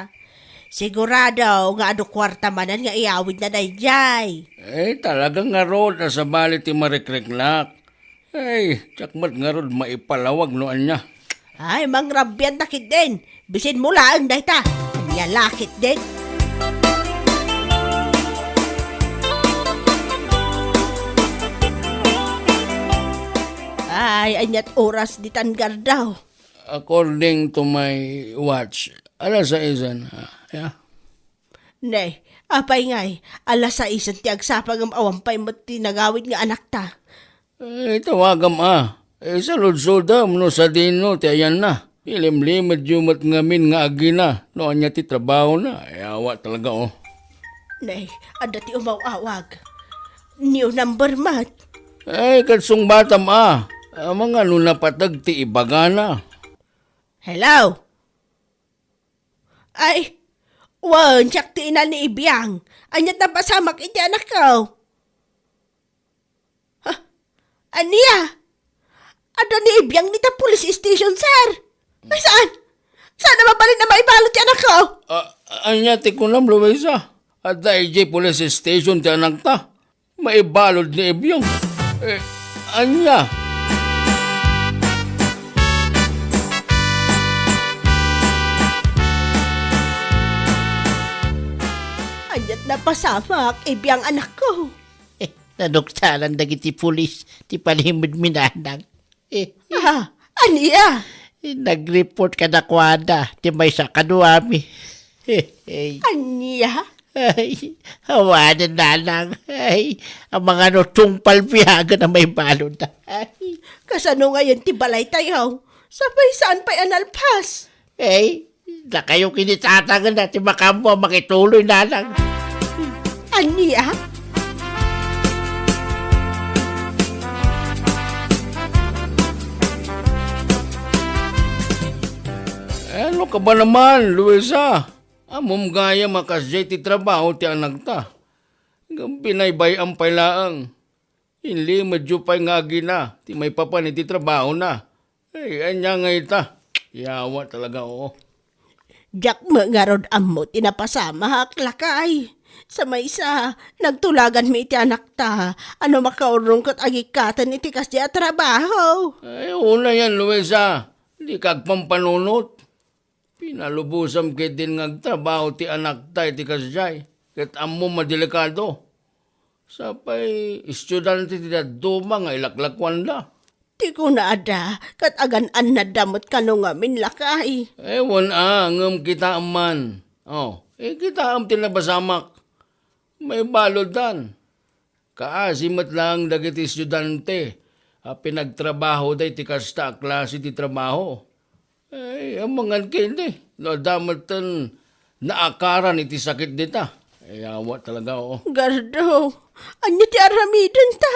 Sigurado nga adu kuarta manen nga iyawidna daydiay. Eh, talaga ngarud a sabali ti marikriknak. Ay, diak met ngarud maipalawag no ania. Ay, mangrabianta ketdin. Bisinmo laeng dayta. Ania la ketdin. Ay, aniat oras ditan gardaw? According to my watch, alas saisen, ah, yeah. Ne, apay ngay, alas saisen ti agsapa ngem awan pay met ti nangawid nga anakta. Eh, tawagam a. Eh, saludsodam no sadino ti ayanna. Ilimlimedyo met ngamin nga agina no ania ti trabahona. Ay, awa talaga, oh. Ne, adda ti umaw-awag. New number met. Ay, ket sungbatam a. Amangan no napateg ti ibagana. Hello? Ay, wen, siak ti ina ni Ibiang. Aniat napasamak iti anakko? Ha? Ania? Adda ni Ibiang dita police station, sir. Ay, saan? Saan a mabalin a maibalud ti anakko? Ah, ania ti kunam, Luisa? Adda idiay police station ti anakta. Maibalud ni Ibyong. Eh, ania? Aniat napasamak, Ibyang anakko. Eh, naduktalan dagiti pulis ti panimedmi, nanang. Eh, ah, ania? Nag-report kadakuada ti maysa a kaduami. Ania? Ay, awanen, nanang. Ay, amangan no tungpal biagen a maibalud. Ay. Kasano ngayen ti balaytayo? Sapay saan pay a nalpas? Ay, dakayo ket ni tata nga ti makaammo a makituloy, nanang. Ania? Eh, ano ka ba naman, Luisa? Ammom gayam a kasdiay ti trabaho ti anakta. Ngem binaybay-am pay laeng. Inlimedyo pay nga agina ti maipapan iti trabahona. Ay, ania nga ita? Yawa talaga, oo. Diak met ngarud ammo ti napasamak, lakay. Sa maysa, nagtulaganmi iti anakta a no makaurong ket agikkaten iti kasdiay a trabaho. Ay, unayen, Luisa. Dika agpampanunot. Pinalubosam ketdin nga agtrabaho ti anakta iti kasdiay, ket ammom a delikado. Sapay estudiante ti dadduma nga ilaklakuanda. Ti kunada, ket agan-annadda met kano ngamin, lakay. Ewan a, ngem kitaem man. Oh, eh, kitaem ti napasamak. Maibaluddan. Kaasi met laeng dagiti estudiante a pinagtrabahoda iti kasta a klase ti trabaho. Ay, amangan ketdi, no adda metten naakaran iti sakit dita. Ay, awa talaga, oo. Gardo, ania ti aramidenta?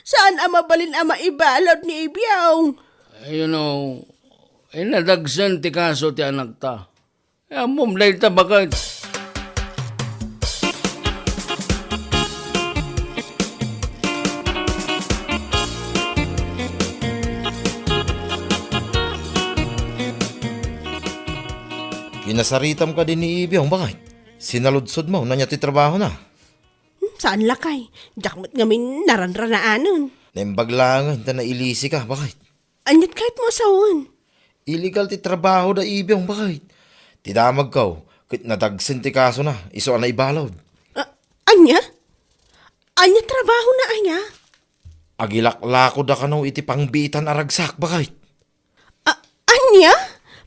Saan a mabalin a maibalud ni Ibiong? You know, inadagsen ti kaso ti anakta. Ammom dayta, baket. Kinasaritam kadi ni Ibiong, baket? Sinaludsodmo no ania ti trabahona? Hmm, saan lakay? Diak met ngamin naranranaanen. Naimbag laengen ta nailisika, baket? Aniat kayatmo a sawen? Illegal ti trabaho da Ibiong, baket. Ti damagko, ket nadagsen ti kasona, isu a naibalud. A-, ania? Ania trabahona aya? Agilaklako da kano iti pangbiitan a ragsak, baket. A-, ania?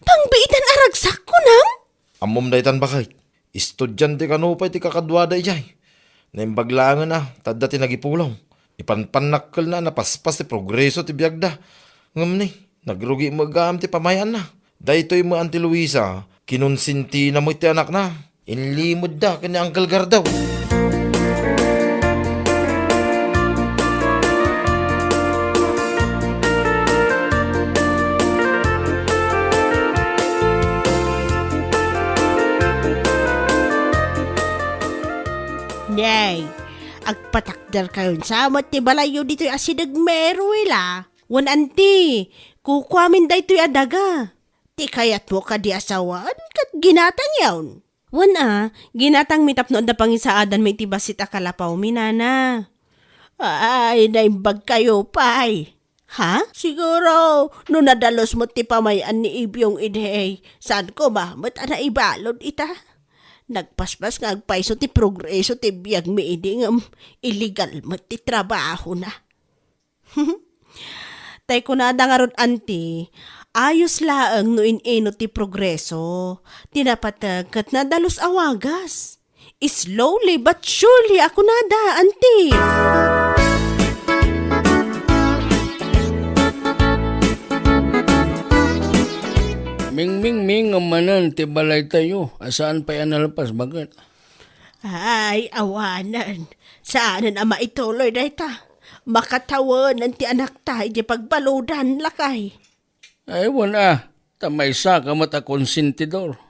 Pangbiitan a ragsak, kunam? Ammom daytan, baket. Estudiante kano pay ti kakaduada idiay. Naimbag laengen a, ta adda ti nagipulong. Ipanpannakkelna a napaspas ti progreso ti biagda. Ngem ni, nagrugi met gayam ti pamay-anna. Daytoy met, Auntie Luisa, kinonsentina met ti anakna. Inlimedda ken ni Uncle Gardo. Nay, agpatakderkayon sa met ti balayyo ditoy asideg Meruel a. Wen, anti, kukuamin daytoy a daga. Ti kayatmo kadi a sawen ket ginatangyon. Wen a, ginatangmi tapno adda pangisaadanmi iti bassit a kalapawmi, nana. Ay, naimbagkayo pay. Ha? Siguro, no nadalus met ti pamay-an ni Ibiong idi, saan koma met a naibalud ita. Nagpaspas nga agpayso ti progreso ti biagmi idi ngem illegal met ti trabahona. Tay kunada ngarud, anti, ayos laeng no in-inut ti progreso. Ti napateg ket nadalus a wagas. Slowly but surely a kunada, anti. Mingmingming manen ti balaytayo a saan pay a nalpas, baket. Ay, awanen. Saanen a maituloy dayta. Makatawenen ti anakta idiay pagbaludan, lakay. Ay, wen a, ta maysaka met a konsentidor.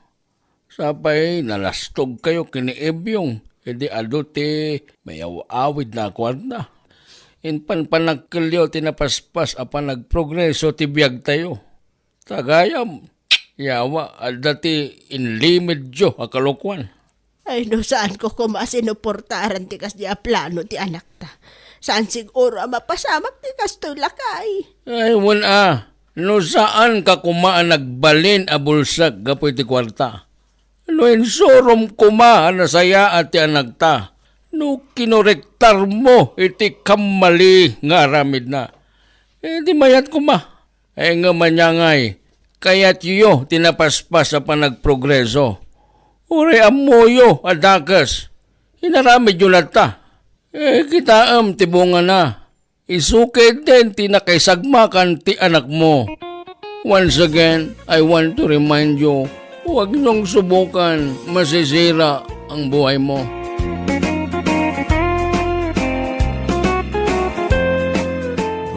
Sapay nalastogkayo ken ni Ebyong, idi adu ti mayaw-awidna a kuarta. Impanpanakkelyo ti napaspas a panagprogreso ti biagtayo. Ta gayam, yawa, adda ti inlimedyo a kalokuan. Ay, no saanko koma a sinuportaran ti kasdi a plano ti anakta. Saan siguro a mapasamak ti kastoy, lakay. Ay, wen a, no saanka koma a nagbalin a bulsek gapu iti kuarta. No insurom koma a nasayaat ti anakta, no kinorektarmo iti kammali nga aramidna, eh, di mayat koma. Ay, ngem ania ngay, kayatyo ti napaspas a panagprogreso? Uray ammoyo a dakes, inaramidyo latta. Eh, kitaem ti bungana. Isu ketdin ti nakaisagmakan ti anakmo. Once again, I want to remind you, huwag niyong subukan, masisira ang buhay mo.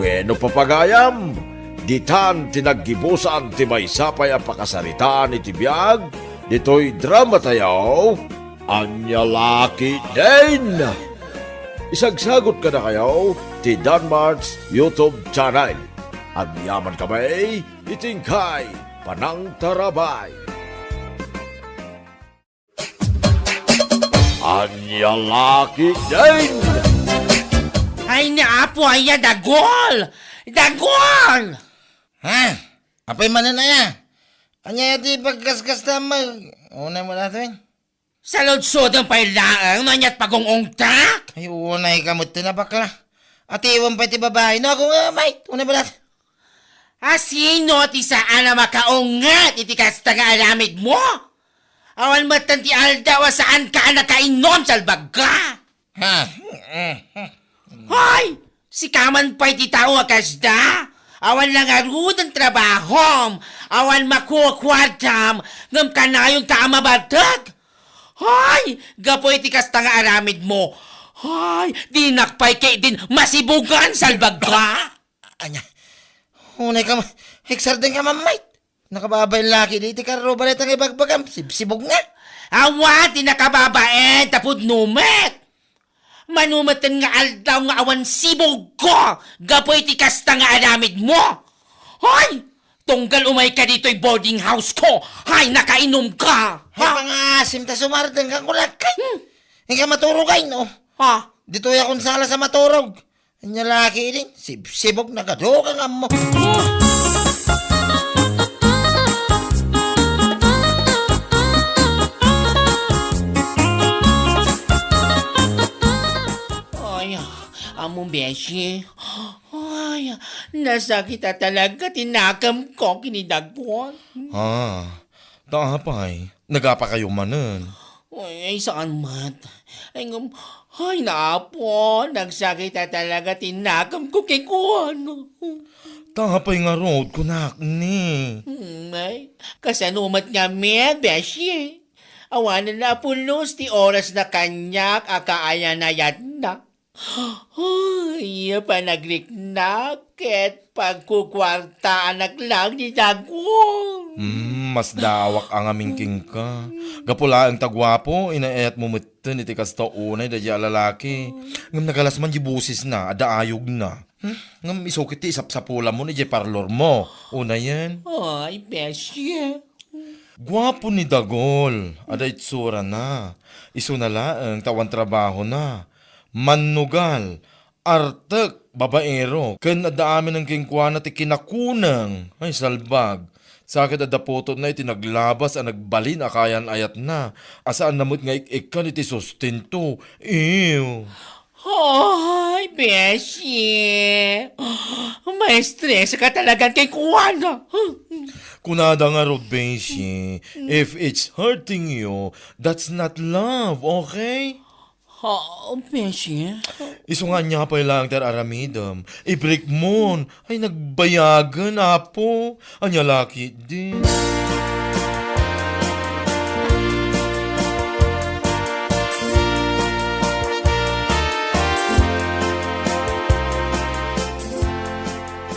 Bueno, papagayam, ditan ti naggibusan ti maysa pay a pakasaritaan iti biag ditoy drama tayo, Ania La Ketdin. Isagsagut kadakayo ti Danmart's YouTube channel. Agyamankami iti inkay panangtarabay. Ania La Ketdin. Ay, ni Apo, aya, dagol! Dagol! Ha? Apay manen aya? Ania ti pagkaskasta mag-, unay mo natin? Saludsodem pay laeng no aniat pagung-ungtak? Ay, unay ka met ti nabakla. Atiwem pay ti babai, no, ako nga, mate, unay mo natin? A, sino ti saan a makaunget iti kasta nga aramid mo? Awan metten ti aldaw a saanka a nakainom, salbagka! Ha? Hoy! Sika man pay ti tao a kasda? Awan la ngaruden trabahom, awan makukuartam, ngem kanayonka a mabartek? Hoy! Gapu iti kasta nga aramidmo, hoy! Dinak pay ketdin masibogan, salbagka! Ania? Unay ka ma-, eksarden ka, Ma'am Mike. Nakababain laki di iti karruba dayta nga ibagbagam. Sibsibog nga. Awa ti nakababain, ta pudno met. Mano metten nga aldaw nga awan sibog ko gapu iti kasta nga aramidmo. Hoy! Tunggal umayka ditoy boarding house ko, hay, nakainumka! Hay, ha? Pangaasim ta sumardeng ka, kulakay. Hmm. Ika maturogay, no? Ha? Ditoy akong sala sa maturog. Anya laki ini, sibsibog, nagadugang ammo. Ay, amo, beshi. Ay, nasakit a talaga ti nakemko ken ni Dagwal. Ah, ta apay, nagapakayo manen? Ay, ay, saan met? Ay, ngem, ay, naapo, nagsakit a talaga ti nakemko kenkuana. Ta apay ngarud, kunak ni? Hmm, ay, kasano met ngamin, beshi? Awanen a pulos ti oras na kaniak a kaayanayatna. Ay, panagriknak ket pagkukuartaanak lang ni Dagwal. Hmm, masdaawak a ngamin kenka. Gapu laeng ta guapo, inayatmo metten iti kasta unay daydiay a lalaki. Ngem nagalas man di bosesna, adda ayogna. Hmm, ngem isu ket ti isapsapulamon idiay parlormo. Unayen. Ay, beshi. Guapo ni Dagol, adda itsurana. Isuna laeng ta awan trabahona. Mannugal, artek, babaero, ken adda aminen kenkuana ti kinakuneng. Ay, salbag. Sa ket adda putotna iti naglabas a nagbalin a kaayan-ayatna, a saanna met nga ik-ikkan iti sustento. Ew. Ay, beshi. Maestres ka talaga kenkuana. Kunada ngarud, beshi, if it's hurting you, that's not love, okay? Ha, beshi? Isu nga ania pay laeng ti ar-aramidem. Ibreak mon. Ay, nagbayagen, Apo. Ania la ketdi?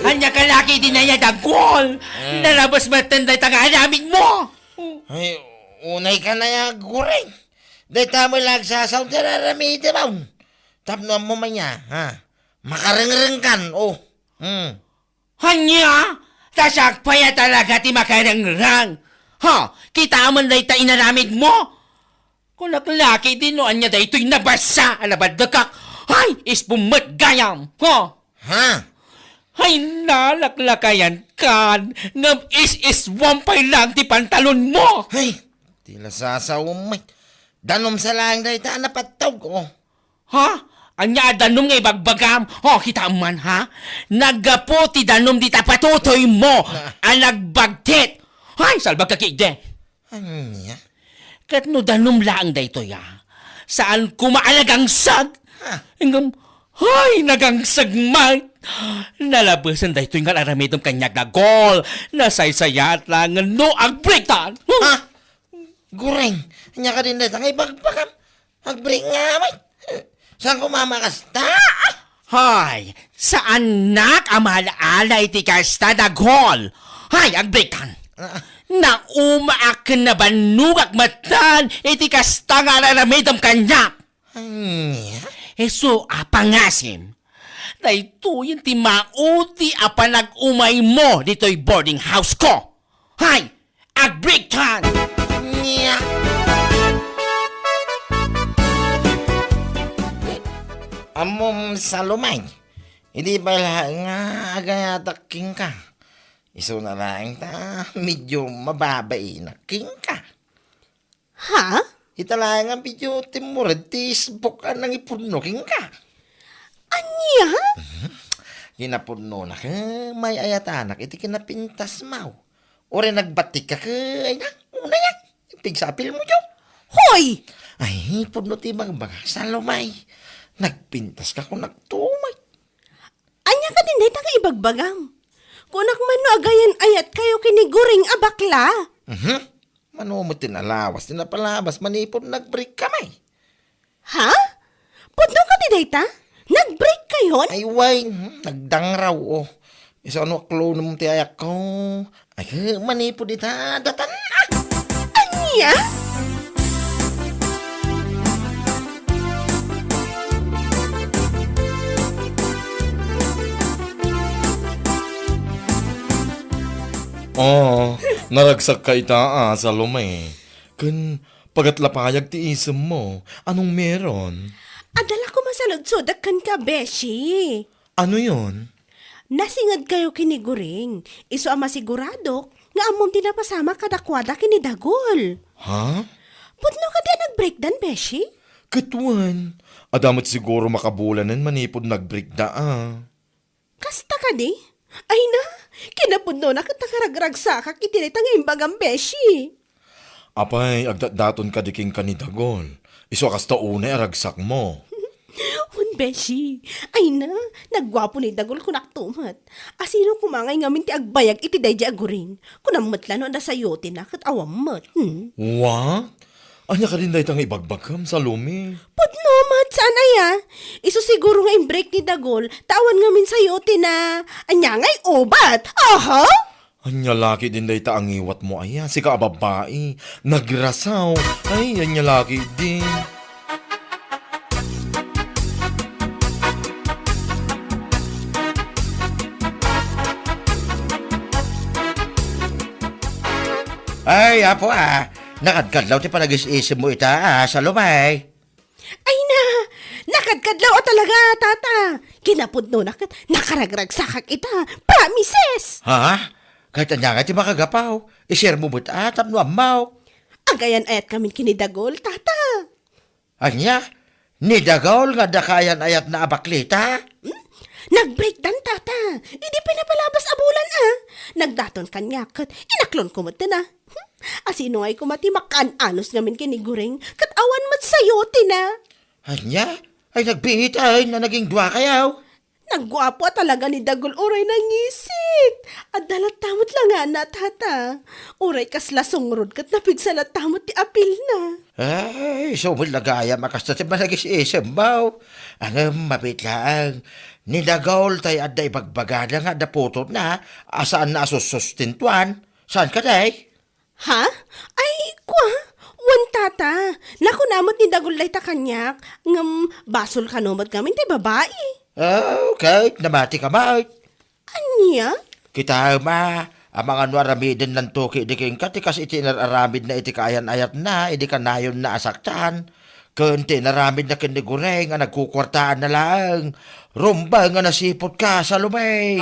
Ania ka la ketdi, Dagol? Mm. Nalabas metten dayta nga aramidmo. Ay, unay ka na ya, Guring. Dayta met la agsasaon ti ar-aramidem. Tapno ammo man ya, ha? Makarengreng kan, oh. Hmm. Ania? Ta siak pay a talaga ti makarengreng. Ha? Kitaem dayta inaramidmo? Kunak la ketdi no ania daytoy nabasa a nabaddekak. Hay, ispum met gayam. Ha? Ha? Hay, nalaklakayan kan, ngem is-iswam pay lang ti pantalonmo. Hay, ti la sasaom met. Danum sa laeng dayta a napattog, oh. Ha? Ania a danum nga ibagbagam? Oh, kitaem man, ha? Naggapu ti danum dita patutoymo a nagbagtit. Hay, salbagka ketdi. Ania? Ket no danum laeng daytoy, a, saan koma a nagangsag. Ha? Ngem, hay, nagangsag met. Nalabesen daytoy nga ar-aramidem kaniak, Dagol. Nasaysayaat laengen no agbreaktan. Ha? Guring, ania kadin dayta nga ibagbagam? Agbreak nga met. Saan koma a makasta? Hay, saannak a maala-ala iti kasta, Dagol. Hay, agbreaktan. Ah. Naumaak ken nabannogak metten iti kasta nga ar-aramidem kaniak. Ania? Isu a pangasim. Daytoyen ti maudi a panag-umaymo ditoy boarding house ko. Hay! Agbreaktan! Nia? Ammom, Salome, idi pay la nga agayatak kenka, isuna laeng ta medyo mababainak kenka. Ha? Ita laeng a medyo timmured ti isbok a nangipunno kenka. Ania? Mhm. Kinapudnona ket may-ayatanak iti kinapintasmo. Uray nagbattikka ket, ay na, unay a, pigsapilmo, Diyo. Hoy! Ay, pudno ti ibagbagak, Salome. Nagpintas ka kunak tumet. Ania kadin dayta nga ibagbagam? Kunak man no agayan-ayat kayo ken ni Guring a bakla. Mhm. Mano met ti nalawas ti napalabas manipud nag-break kami. Ha? Pudno kadi dayta? Nag-break kayon? Ay, way, hmm, nagdangraw, oh. Isu no a clone mo ti ayak ko. Ay, manipud ita, datan, ah! Ania? Oh, naragsak ka ita, ah, Salome. Ken, pagat la pay ti isemmo. Anong meron? Adda la koma saludsodek kenka, beshi. Ano yon? Nasinged kayo ken ni Guring. Isu a masiguradok nga ammom ti napasamak kadakuada ken ni Dagul. Ha? Pudno kadi a nag-breakdan, beshi? Ket wen, adda met siguro makabulanen manipud nag-breakda, ah. Kasta kadi? Ay na, kinapudnona ket nakaragragsakak iti dayta nga imbagam, beshi. Apay, agdatdaton kadi kenka ni Dagul. Isu a kasta unay a ragsakmo. Wen, beshi. Ay na, nagguapo ni Dagul kunak tumet. Asino koma ngay ngamin ti agbayag iti daydiay a Guring? Kunam met la no adda sayotina ket awan met. Hmm? Wa? Ania kadin dayta nga ibagbagam, Salome? Pudno met, saan aya? Isu siguro nga imbreak ni Dagul, ta awan ngamin sayotina. Ania ngay ubat? Aha! Ania la ketdin dayta a ngiwatmo aya? Sika a babbai, nagrasaw. Ay, ania la ketdin? Ay, apo, ah. Nakadkadlaw ti panagis-isemmo ita, ah, Salome. Ay na, nakadkadlaw a talaga, tata. Kinapudnona ket nakaragragsakak ita. Promises! Ha? Ket ania ngay ti makagapaw? I-share mo met, ah, tapno ammok. Agayan-ayat ngamin ken ni Dagul, tata. Ania? Ni Dagul nga adda kaayan-ayatna a baklita? Hmm? Nag-breakdan, tata. Idi pinapalabas a bulan, ah. Nagdaton kaniak ket inaklonko met, ah. Hmm? Asino ngay koma ti makaan-anos ngamin ken ni Guring ket awan met sayotina? Ania? Ay, nagbiit ay na naging dua kayo. Nagguapo a talaga ni Dagul uray nangisit. Adda latta met la nga anna, tata. Uray kasla sungrod ket napigsa latta met ti apilna. Ay, isu met la gayam a kasta ti managis-isemmo. Ngem mabiit laeng, ni Dagul tay adda ibagbagada nga adda putotna a saanna a sussustentuan. Saan kadi? Ha? Ay, kua? Wen, tata. Nakuna met ni Dagul dayta kaniak, ngem basol kano met ngamin ti babai. Ah, okay. Namati ka met. Ania? Kitaem a, amangan no aramidennanto ketdi kenka ti kas iti inar-aramidna iti kaayan-ayatna idi kanayonna a saktan. Ken ti inaramidna ken ni Guring a nagkukuartaanna laeng. Rumbeng a nasiputka, Salome!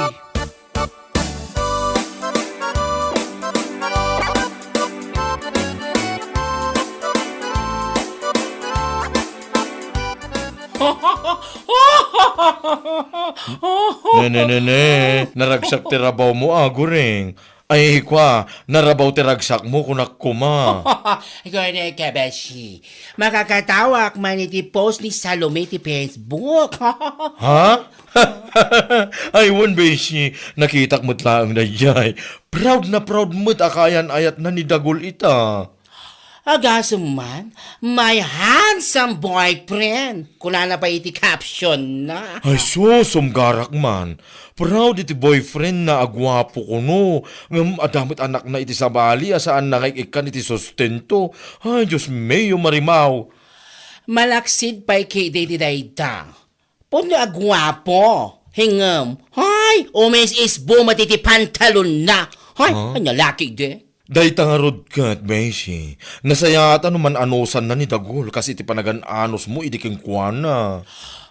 Ne, ne, ne, ne. Naragsak ti rabawmo, a, Guring. Ay, kua, narabaw ti ragsakmo, kunak koma. Kunak ka, beshi. Makakatawak man iti post ni Salome iti Facebook. Ha? Ay, wen, beshi. Nakitak met laeng daydiay. Proud na proud met a kaayan-ayatna ni Dagul ita. Agasem man, "My handsome boyfriend," kunana pay iti caption na. Ay sus, sumgarak man. Proud iti boyfriend na a guapo kuno. Ngem adda met anakna iti sabali a saan na nga ikkan iti sustento. Ay, Dios mio, Marimaw. Malaksid pay ketdi iti dayta. Pudno a guapo. Ngem, hay, umis-isbo met iti pantalonna. Hay, Huh? Ania la ketdi? Dayta ngarud ket, beshi, nasayaat a no man-anosanna ni Dagul kas iti panagan-anosmo idi kenkuana.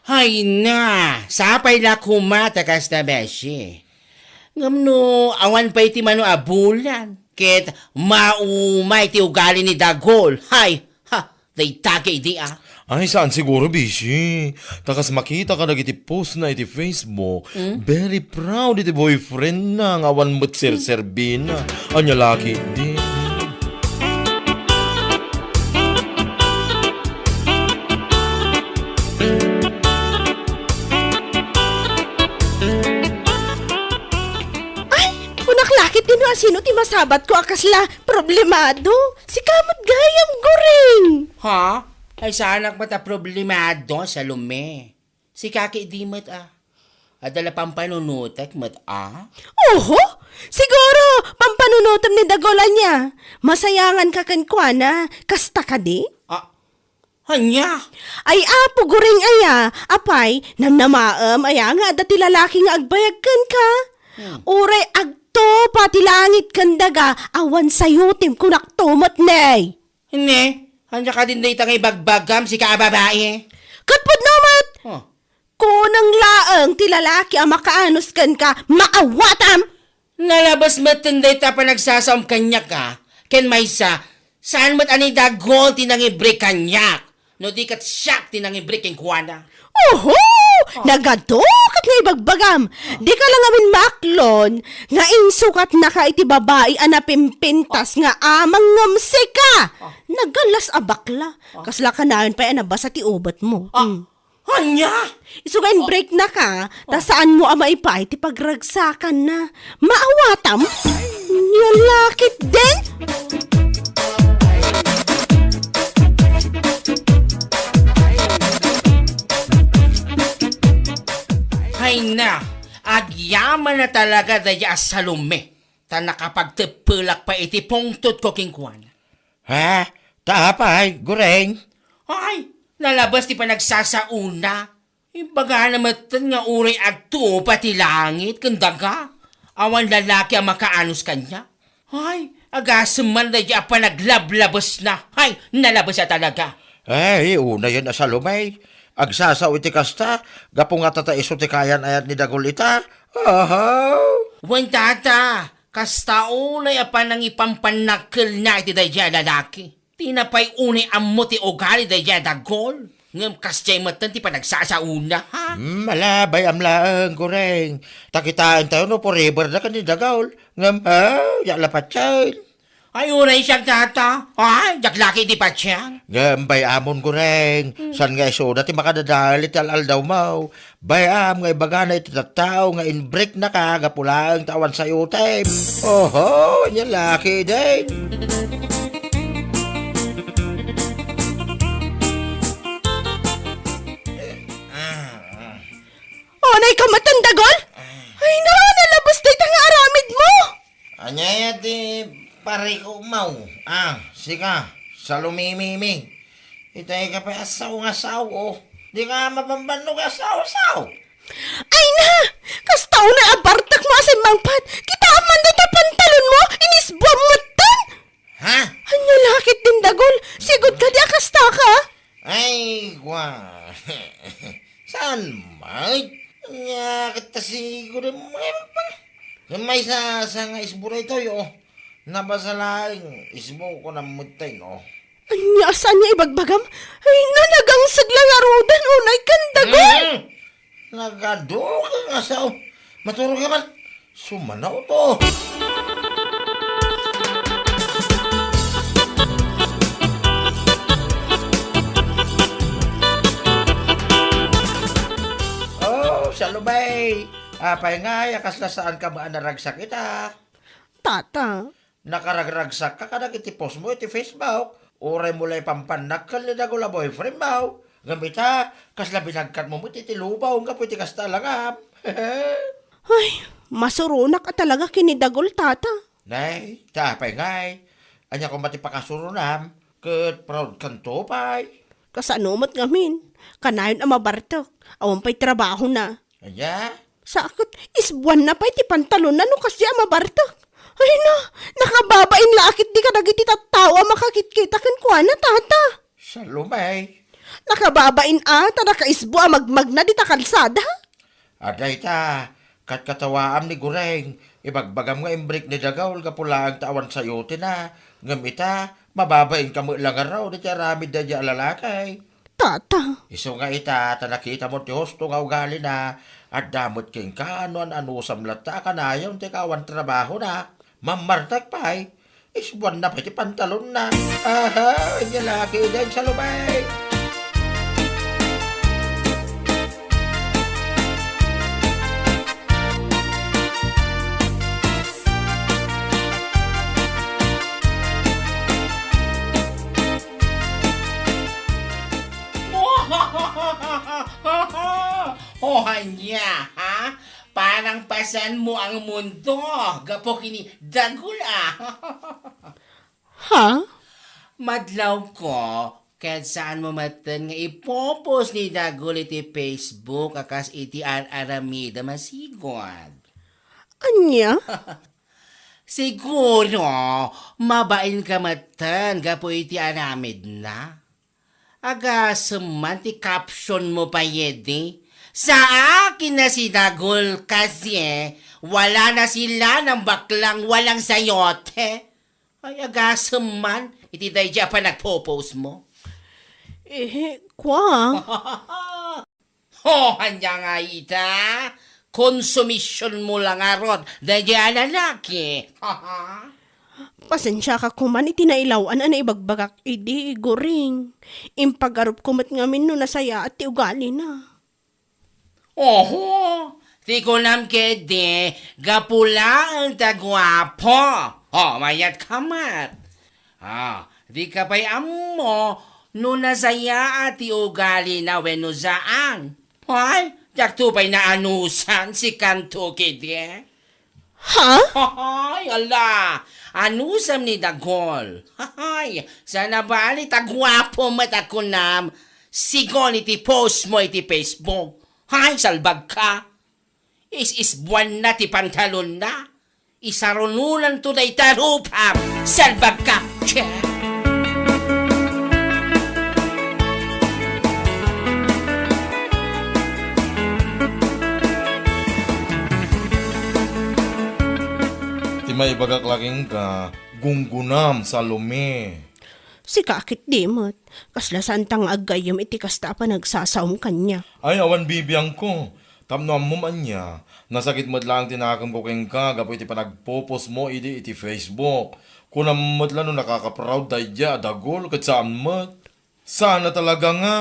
Hay na, sapay la koma ta kasta, beshi. Ngem no awan pay ti mano a bulan, ket maumay ti ugali ni Dagul. Hay, ha, dayta ketdi, a. Ay, saan siguro, beshi. Ta kas makita kadagiti post na iti Facebook, Hmm? Very proud iti boyfriend na nga awan met serserbina. Ania la ketdi? ti masabatko a kasla problemado. Sika met gayam, Guring. Ha? Ay, saanak met a problemado, Salome. Sika ketdi met, a. Adda la pampanunotek met, a? Oho! Siguro, pampanunotem ni Dagol ania. Masayanganka kenkuana. Kasta kadi? A, ania? Ay, Apo Guring aya, apay, namnamaem aya nga adda ti lalaki nga agbayag kenka? Hmm. Uray agtupa ti langit ken daga, awan sayotem kunakto met, ne. Ne, ania kadin dayta nga ibagbagam, sika a babai? Ket pudno met! Oh. Kunang laeng ti lalaki a makaanus kenka, maawatam! Nalabes metten dayta a panagsasaom kaniak, a. Ken maysa, saan met a ni Dagol ti nangibrek kaniak, no di ket siak ti nangibrek kenkuana. Oho! Oh. Nagadu ket nga ibagbagam. Dika la ngamin maaklon nga insukatnaka iti babai a napimpintas nga amang ngem sika. Oh. Nagalas a bakla. Oh. Kasla kanayon pay a nabasa ti ubetmo. Ah. Mm. Ania? Isu nga in-break na ka, ta saanmo a maipaay ti pagragsakanna. Maawatam? Ania la ketdin? Ay na, agyaman na talaga dayta a Salome, ta nakapagteppelak pay iti pungtotko kenkuana. Ha? Ta apay, Guring? Ay, nalabes ti panagsasaona. Ibagana metten nga uray agtupa ti langit ken daga, awan lalaki a makaanus kaniak. Ay, agasem man dayta a panaglablabesna. Ay, nalabes a talaga. Ay, unayen a Salome. Agsasao iti kasta, gapu nga tata isu ti kayan-ayat ni Dagol ita. Aha. Wen, tata, kasta unay a panangipampannakkelna iti dayta a lalaki. Dina pay unay ammo ti ugali dayta a Dagol, ngem kasdiay metten ti panagsasaona, ha? Hmm, ala, bay-am laeng, Guring. Ta kitaentayo no forever da ken ni Dagol. Ngem, ha, diak la patien. Ay, uray siak, tata. Ay, diak la ketdi patien. Ngem bay-amon, Guring. Hmm. Saan nga isuda ti makadadael iti al-aldawmo? Bay-am nga ibagana iti tattao nga in-break naka gapu laeng ta awan sayotem. Oho, ania la ketdin. Unay ka met, Dagol? Ay, na, nalabes dayta nga aramidmo. Ania ti parikukmo? Ah, sika, Salumimimi. Itay ka pay a sao nga sao, oh. Dika mabambannog a sao-sao. Ay na! Kasta unay a bartekmo a simmangpet. Kitaem man dayta pantalonmo, inisbuam metten! Ha? Ania la ketdin, Dagol? Sigud kadi a kasta ka? Ay, kwa. Saan, Mike? Ania ket ta sigud a mangibagbaga. Maysa, sa nga isbu daytoy, oh. Nabasa laeng, isbu ko nammuttay, no? Ania, saan nga ibagbagam? Ay, na, nagangseg la ngaruden, unay ken, Dagol. Mm. Nagadu ka nga sao. Maturog ka man. Sumanaw to. Oh, Salome. Apay ngay a kasla saan ka met a naragsak ita? Tata. Nakaragragsakka kadagiti postmo iti Facebook. Uray mo la ipampannak ken ni Dagol a boyfriendmo. Ngem ita, kasla binagkatmo met iti lubong gapu iti kasta a langam. Ay, masuronak a talaga ken ni Dagol, tata. Nay, ta apay ngay? Ania koma ti pakasuronam? Ket proud kanto pay? Kasano met ngamin? Kanayon a mabartek. Awan pay trabahona. Ania? Sa ket, isbuanna pay ti pantalonna no kasdi a mabartek. Ay na, nakababain la a ketdi kadagiti tattao a makakitkita kenkuana, tata. Salome. Nakababain a, ta nakaisbu a magmagna dita kalsada. Adda ita, katkatawaam ni Guring, ibagbagam nga imbreak ni Dagol gapu laeng ta awan sayotenna, ngem ita, mababain ka met la ngarud iti aramid daydiay a lalaki. Tata. Isu nga ita, ta nakitamo ti husto nga ugalina, adda met kenka no an-anusam latta a kanayon ti kaawan trabahona. Mammartek pay, isbuanna pay ti pantalonna. Aha, ania la ketdin, Salome. O ania, ha? Parang pasanmo ang mundo, gapu ken ni Dagul, a. Ha? Madlawko, ket saanmo metten nga ipopost ni Dagul iti Facebook a kas iti ar-aramidem a sigud. Ania? Siguro, mabainka metten gapu iti aramidna. Agasem man ti captionmo pay idi. Sa akin na si Dagul kasi, wala na sila ng baklang walang sayote. Ay, agasem man iti daydi a panagpopostmo. Eh, kua. Ho, ania nga ita? Konsumisionmo la ngarud daydi a lalaki. Pasensiaka koman iti nailaw-an a naibagbagak idi, Guring. Impagarupko met ngamin no nasayaat ti ugalina. Oho, ti kunam ketdi, gapu laeng ta guapo. O, mayatka met. Ah, dika pay ammo no nasayaat ti ugalina wenno saan. Ay, diakto pay naanusan, sikanto ketdi. Ha? Ay, ala, anusam ni Dagul. Ay, saan a bali ta guapo met a kunam, sigun iti postmo iti Facebook. Ay, salbagka. Is-isbuanna ti pantalonna. Isarunonanto dayta a rupam. Salbagka. Che. Ti maibagak la kenka, gunggonam, Salome. Sika a ketdi met, kasla saanta nga aggayyem iti kasta a panagsasaom kaniak. Ay, awan bibiangko. Tapno ammom ania, nasakit met laeng ti nakemko kenka gapu iti panagpopostmo idi iti Facebook. Kunam met la no nakakaproud daydiay a Dagul ket saan met. Saan a talaga nga,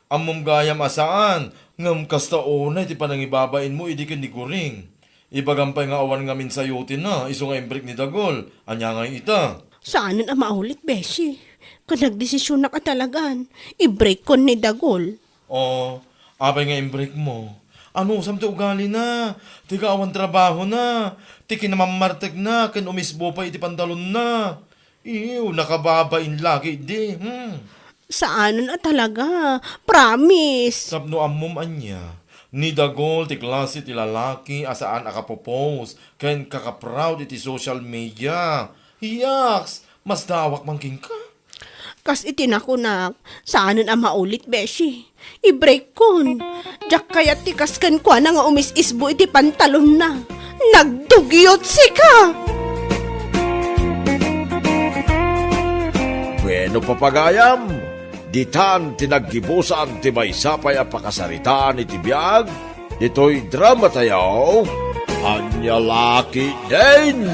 ammom gayam a saan, ngem kasta unay ti panangibabainmo idi ken ni Guring. Ibagam pay nga awan ngamin sayotenna, isu nga imbreak ni Dagul. Ania ngay ita? Saanen a maulit, beshi. Ket nagdesisionak a talagan, ibreakkon ni Dagul. O, apay nga imbreakmo? Anusam ti ugalina? Ti awan trabahona, ti kinamammartekna ken umisbo pay iti pantalonna. Iw, nakababain lagi di, hmm. Saanen a talaga, promise. Tapno ammom ania, ni Dagul ti klase ti lalaki a saan a kapopost ken kakaproud iti social media. Yaks, masdaawak man kenka. Kas iti nakunak, saanen a maulit, beshi. Ibreakkon. Diak kayat ti kas kenkuana nga umis-isbo iti pantalonna. Nagdugyot sika! Bueno, papagayam, ditan ti naggibusan ti maysa pay a pakasaritaan iti biag, ditoy drama tayo, Ania La Ketdin!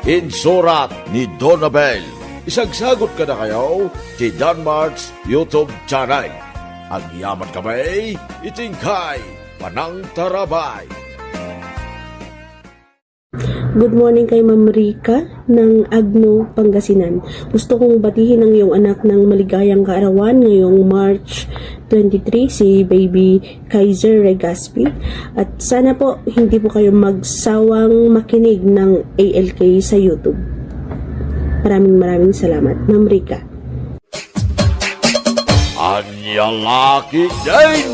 Insurat ni Donabel. Isagsagot kadakayo ti Danmart's YouTube channel. Agyaman kami iti inkay panangtarabay. Good morning kay Ma'am Rica ng Agno, Pangasinan. Gusto kong batihin ang iyong anak ng maligayang kaarawan ngayong March twenty-three, si Baby Kaiser Regaspi. At sana po, hindi po kayo magsawang makinig ng A L K sa YouTube. Maraming maraming salamat, Ma'am Rica. Ania La Ketdin!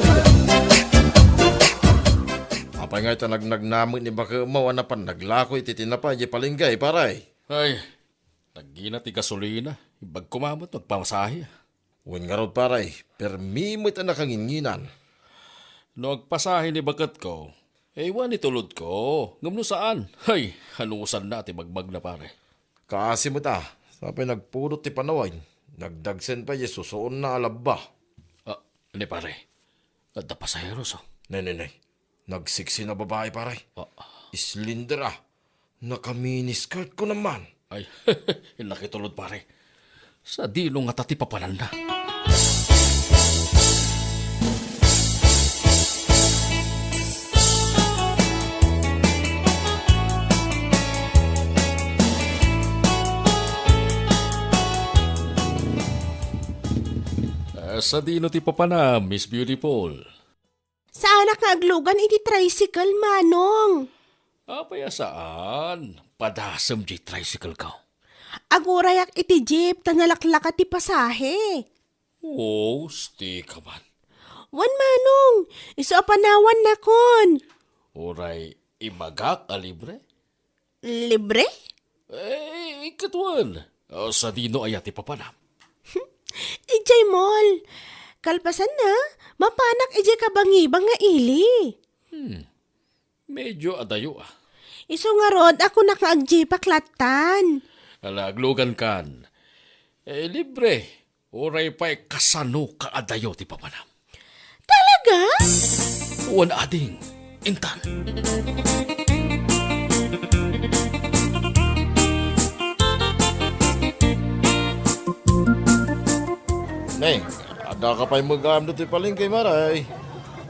Apay nga ita nagnagnamit ni bakemo a napan naglako iti tinapay di palinggay, paray? Ay, naggina ti gasolina. Imbag koma met agpamasahe. Wen ngarud, paray, permi met a nakanginnginan. No agpasahe ni baketko, eh, iwan itulodko. Ngem no saan, hay, anusanna ti bagbagna, pare. Kaasi met a, sa pay nagpudot ti panawen, nagdagsen pay di susuonna a labba. Ah, ni pare, adda pasaheros, oh. Nay, nay, nay. Nagseksi a babae, pare. Ah. Slender a. Naka-miniskirt ko naman. Ay, nakitulod, pare. Sadino ngata ti papananna? Ah, sadino ti papanam, Miss Beautiful? Saanak nga aglugan iti tricycle, Manong. Apay a saan? Padasem diay tricycle ko. Agurayak iti jeep ta nalaklaka ti pasahe. Husto ka man. Wen, Manong, isu a panawannakon. Uray ibagak a libre? Libre? Eh, ket wen. O, sadino aya ti papanam? Idiay mall. Kalpasanna, mapanak idiay kabangibang nga ili. Hmm. Medyo adayo, ah. Isu ngarud a kunak nga agjeepak lattan. Ala, aglugankan. Eh, libre. Uray pay kasano kaadayo ti papanam. Talaga? Wen, ading. Intan. Nay, adda ka pay met gayam ditoy palengke, Maray?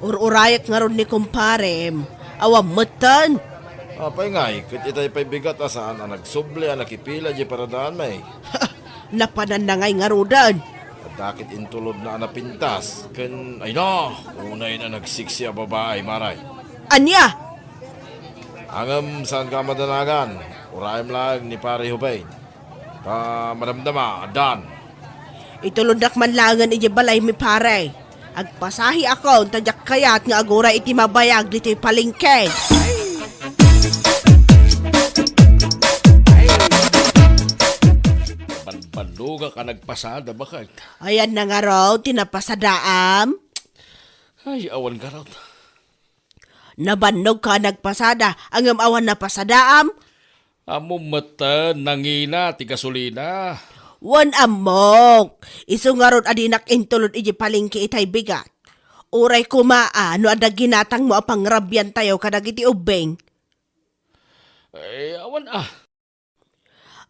Ur-urayak ngarud ni kumparem. Awan metten. Apay ngay, ket itay pay bigat a saan a nagsubli a nakipila diay paradaanmi. Napananna ngay ngaruden. Adda ket intulodna a napintas, ken, ay na, unay na nagsiksi a babai, Maray. Ania? Ngem saanka a madanagan, urayem laeng ni Pare Joven. Ta madamdama, addan. Itulodnak man laengen idiay balaymi, pare. Agpasaheakon ta diak kayat nga aguray iti mabayag ditoy palengke. Banbannogak a nagpasada, baket. Ayanna ngarud ti napasadaam? Ay, awan ngarud. Nabannogka a nagpasada, ngem awan napasadaam? Ammom metten, nangina ti gasolina. Wen, ammok. Isu ngarud a dinak intulod idiay palengke itay bigat. Uray koma a no adda ginatangmo a pangrabiantayo kadagiti ubbing. Eh, awan a.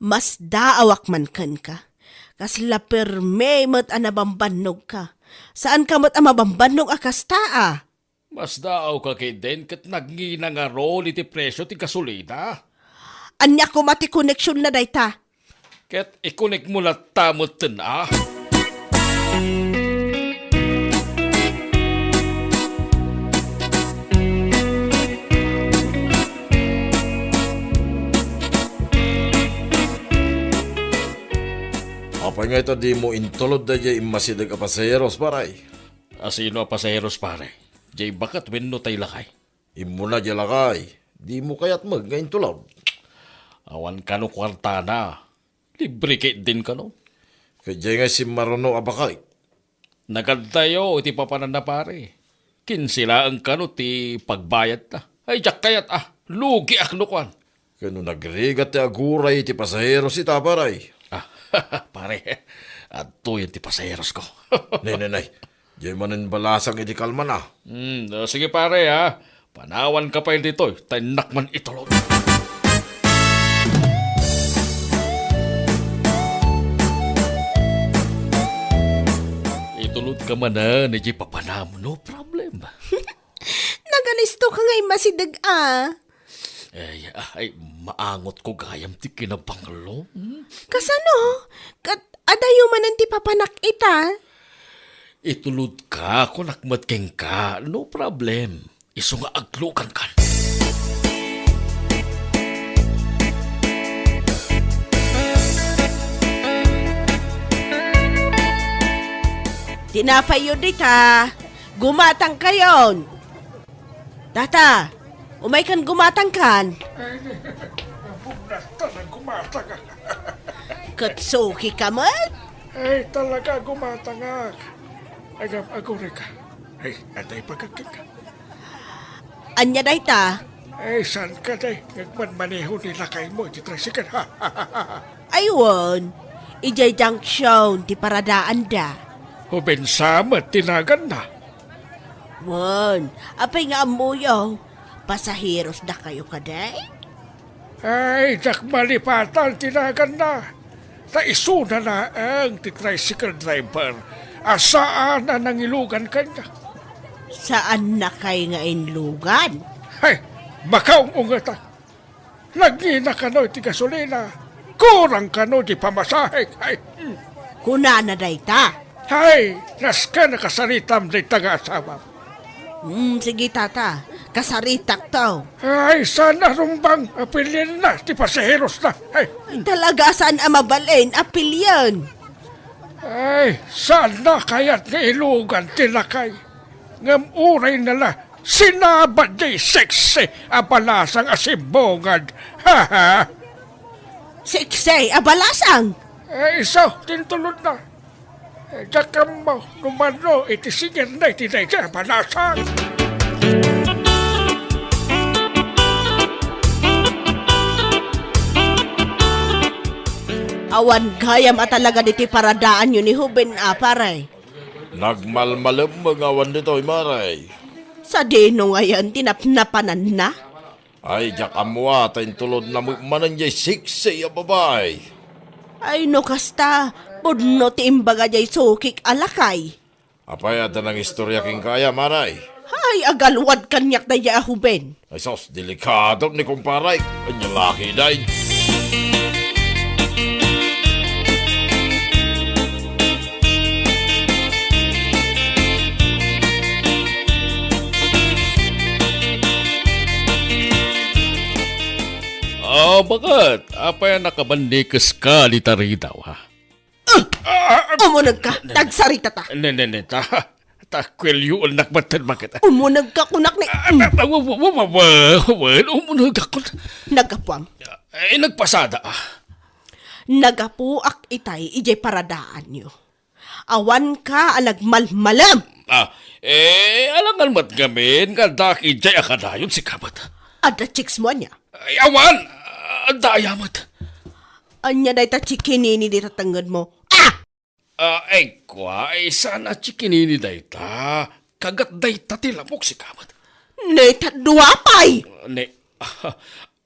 Masdaawak man kenka. Kasla permi met a nabambannogka. Saanka met a mabambannog a kasta a. Masdaawka ketdin ket nangina ngarud iti presio ti gasolina. Ania koma ti koneksionna dayta? Ket ikonekmo latta metten a. Apay ngay ta dimo intulod daydiay immasideg a pasaheros, pare? Asino a pasaheros, pare? Diay baket wenno tay lakay? Immuna diay lakay. Dimo kayat met nga intulod? Awan kano kuartana. Libre ketdin kano. Ket diay nga simmaruno a baket. Nagadtayo iti papananna, pare. Kinse laeng kano ti pagbayadta. Ay, diak kayat a. Lugiak no kuan. Ket no nagrigat ti aguray iti pasaheros ita, pare. Ah, pare, adtoyen ti pasaherosko. Nay, nay, nay. Diay manen balasang iti kalmana. Hmm, ah, sige, pare, ha. Panawanka pay ditoy, ta innak man itulod. Itulodka manen iti papanam, no problem. Nagalisto ka nga immasideg a. Ay, ay, maangotko gayam ti kinabanglo. Hmm? Kasano? Ket adayo manen ti papanak ita? Itulodka, kunak met kenka, no problem. Isu nga aglugankan. Tinapayyo dita, gumatangkayon. Tata, umaykan gumatangkan. Ay, bumnasta na gumatang. Ket suki ka met? Ay, talaga gumatangak. Agam, agurika. Ay, atay pagkakita. Anya dayta? Ay, saan ka, day? Nagmanmaneho ni lakay mo iti tricycle, ha? Ay, wen. Idiay junction ti paradaanda. Ubensa met ti naganna. Wen, apay nga ammoyo? Pasaheros dakayo kadi? Ay, diak malipatan ti naganna. Ta isuna laeng ti tricycle driver a saan a nangilugan kaniak. Saannakay nga inlugan? Ay, makaung-ungetak. Nagngina kano iti gasolina, kurang kano ti pamasahek. Ay, hmm. Kunana dayta. Hay, nasken a kasaritam dayta nga asawam. Hmm, sige, tata. Kasaritak to. Ay, saan a rumbang? Apilienna ti pasaherosna. Ay. Talaga, saan a mabalin? Apilien. Ay, saan na kayat nga ilugan ti lakay? Ngem uray na la, sinabad jay sexy a balasang a simbungad. Ha, ha? Sexy a balasang? Eh, isu, tintulod na. Eh, diak ammo, no mano, iti singer na iti dayta a balasang. Awan gayam a talaga ditoy paradaanyo ni Huben a, pare. Nagmalmalem nga awan ditoy, pare. Sadino ngayen ti napnapananna? Ay, diak ammo a, ta intulod na met manen jay sexy a babai. Ay, no kasta, pudno ti imbaga jay sukik a lakay. Apay, adda nangistorya kenka aya, pare? Ay, agalwad kaniak dayta a Huben. Ay sus, delikado ni kumpare. Anya laki, day. Ah, baket? Apay a nakabannikes ka dita ridaw, ha? Ah, ah, umuneg ka, ne-, ne-, tagsaritata. Ne, ne, ne, ta, ta, kuelyoennak met baket. Umuneg ka, kunak ni, ah, mm. Ah, ah, wa, wa, wa, wa, wa, wa, umuneg ka, kun- Naggapuam. Eh, nagpasada, ah. Naggapuak itay, idiay paradaanyo. Awan ka a nagmalmalem. Ah, eh, alangan met ngamin nga adda idiay a kadayon, sika met. Adda chicks mo ania? Ay, awan! Adda aya met. Ania dayta chikinini dita tengnged mo? Ah! Ah, ay, kua, ay, saan a chikinini dayta? Kagat dayta ti lamok, sika met. Ne, ta dua pay! Ne,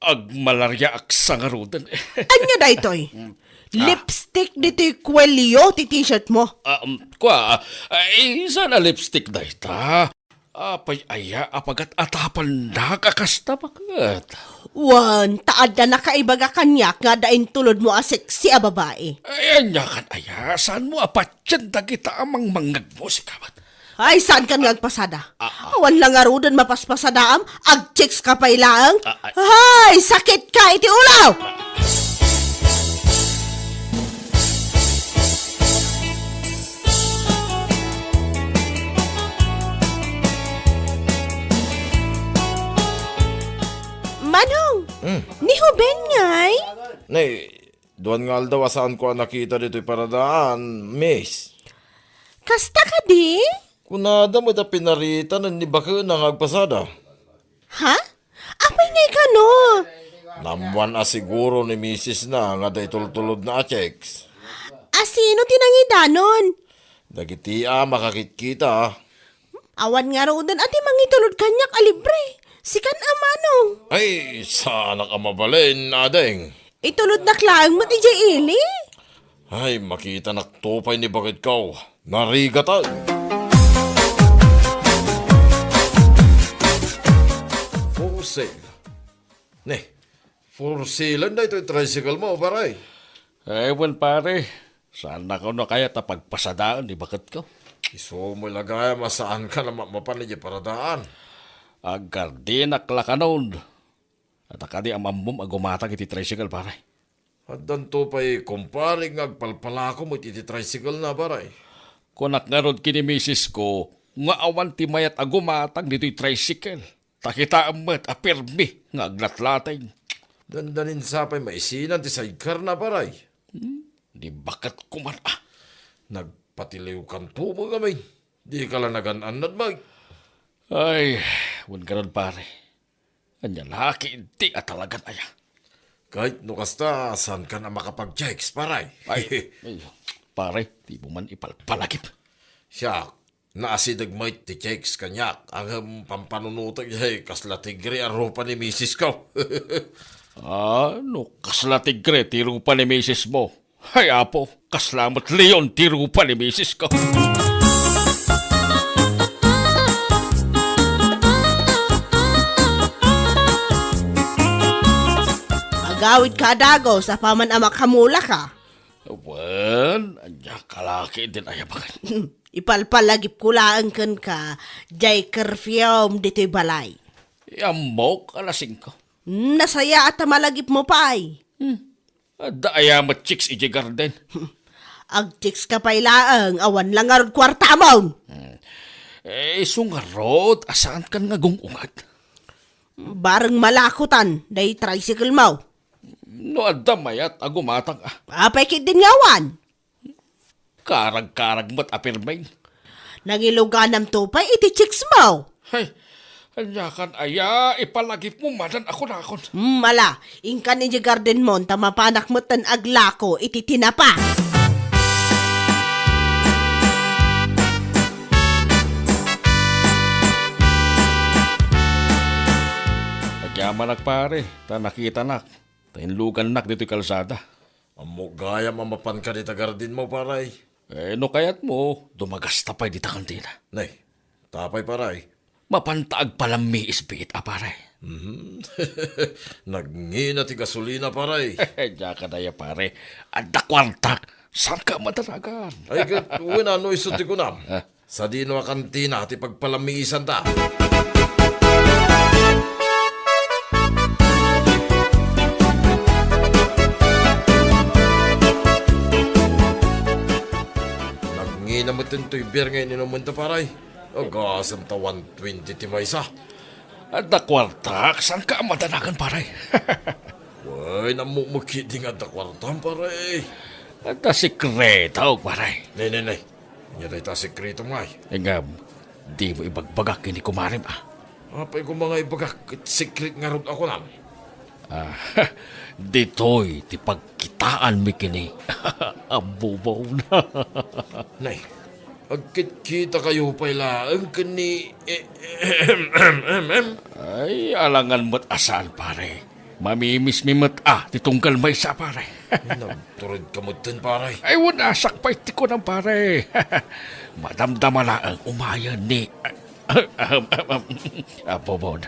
agmalariaak sa ngaruden. Ania daytoy? Mm. Ah. Lipstick ditoy kuelyo ti t-shirt mo. Ah, um, kua, ah, ay, saan a lipstick dayta? Apay aya a pagat-atapannak a kasta, baket? Wen, ta adda nakaibaga kaniak nga adda intulod mo a sexy a babai. Ay, ania kan aya? Saan mo a patien dagita a mangmangngeg mo, sika met? Ay, saan kan nga agpasada? Ah, ah. Awan la ngaruden mapaspasadaam, ag-chicks ka pay laeng. Ah, ah. Ay, sakit ka iti ulo! Ah. Manong, hmm, ni Huben ngay? Nay, duan nga aldaw a saanko a nakita ditoy paradaan, miss. Kasta kadi? Kunada met a pinaritanen ni baketna nga agpasada. Ha? Apay ngay kano? Naammoan a siguro ni misisna nga adda itultulodna a chicks. A sino ti nangidanon? Dagiti a makakitkita. Awan ngaruden a ti mangitulod kaniak a libre. Sikan a manong. Ay, saanak a mabalin, ading. Itulodnak laeng met idiay ili. Ay, makitanakto pay ni baketko. Narigatan. For sale. Ne, for sale daytoy tricycle mo, pare. Ay, wen, pare. Saan na kuno kayat a pagpasadaen ni baketko? Isu met la gayam a saankan a ma-, mapan idiay paradaan. Agkardinak la kanon. Adda kadi a maammom a gumatang iti tricycle, pare? Addanto pay kumparik nga agpalpalako met iti tricycle na, pare. Kunak ngarud ken ni misisko nga awan ti mayat a gumatang ditoy tricycle. Ta kitaem met a pirmi nga aglatlating. Dandanin sa pay maisinan ti sidecar na, pare. Hmm? Ni baketko man, ah. Nagpatiliwkanto met ngamin. Dika la nagan-annad, Mike. Ay, wen ngarud, pare. Ania la ketdi a talagan aya? Ket no kasta, saankan a makapag-chicks, pare? Ay, ay, pare, dimo man ipalpalagip. Siak, naasideg met ti chicks kaniak, ngem pampanunotek jay kasla tigre a rupa ni misisko. Ah, no kasla tigre ti rupa ni misismo, ay, Apo, kasla met leon ti rupa ni misisko. Agawidka a dagus apaman a makamulaka. Wen, ania kalaki din ayabakan? Ipalpalagipko laeng kenka, jay curfew ditoy balay. Ammok, alas singko. Hmm, nasayaat a malagipmo pay. Hmm. Adda aya met chicks idiay garden? Agchicks ka pay laeng, awan la ngarud kuartamon. Hmm. Eh, isu ngarud, a saankan nga gung-unget? Bareng malakotan, day tricycle mo. No adda mayat a gumatang, ah. Apay ketdin nga awan? Karag-karag met a pirmaen. Nangiluganamto pay iti chicks mo. Hay, aniakan aya, ipalagipmo manen a kunakon. Hmm, ala, inkan idiay garden mo, ta mapanak metten aglako iti tinapa. Agyamanak, pare, ta nakitanak, ta inlugannak ditoy kalsada. Ammok gayam a mapanka dita garden mo, pare. Eh, no kayatmo, dumagasta pay dita kantina. Nay, tapay, pare. Mapanta agpalammiis biit a, pare. Mhm. Nagngina ti gasolina, pare. Diak aya, pare. Adda kuartak. Saanka a madanagan? Ay, ket, wen, no isu ti kunam. Ah. Sadino a kantina ti pagpalammiisanta? Nagngina met toy beer nga ininumenta, pare. Agasem ta one twenty ti maysa. Adda kuartak, saanka a madanagan, pare? Wen, ammok met ketdi nga adda kuartam, pare. Adda sekreto, pare. Ne, ne, ne. Ania dayta a sekretom, ay? Ngem, dimo ibagbagak ken ni kumarem, ah. Apay koma nga ibagak ket sekret ngarud a kunam? Ah, ditoy ti pagkitaanmi ken ni Abubaw. Nay, agkitkitakayo pay laeng ken ni, eh, em, em, em, em. Ay, alangan met a saan, pare. Mamimismi met a ti tunggal maysa, pare. Nagturedka metten, pare. Ay, wen, asak pay ti kunam, pare. Madamdama laeng umayen ni Apo Bon.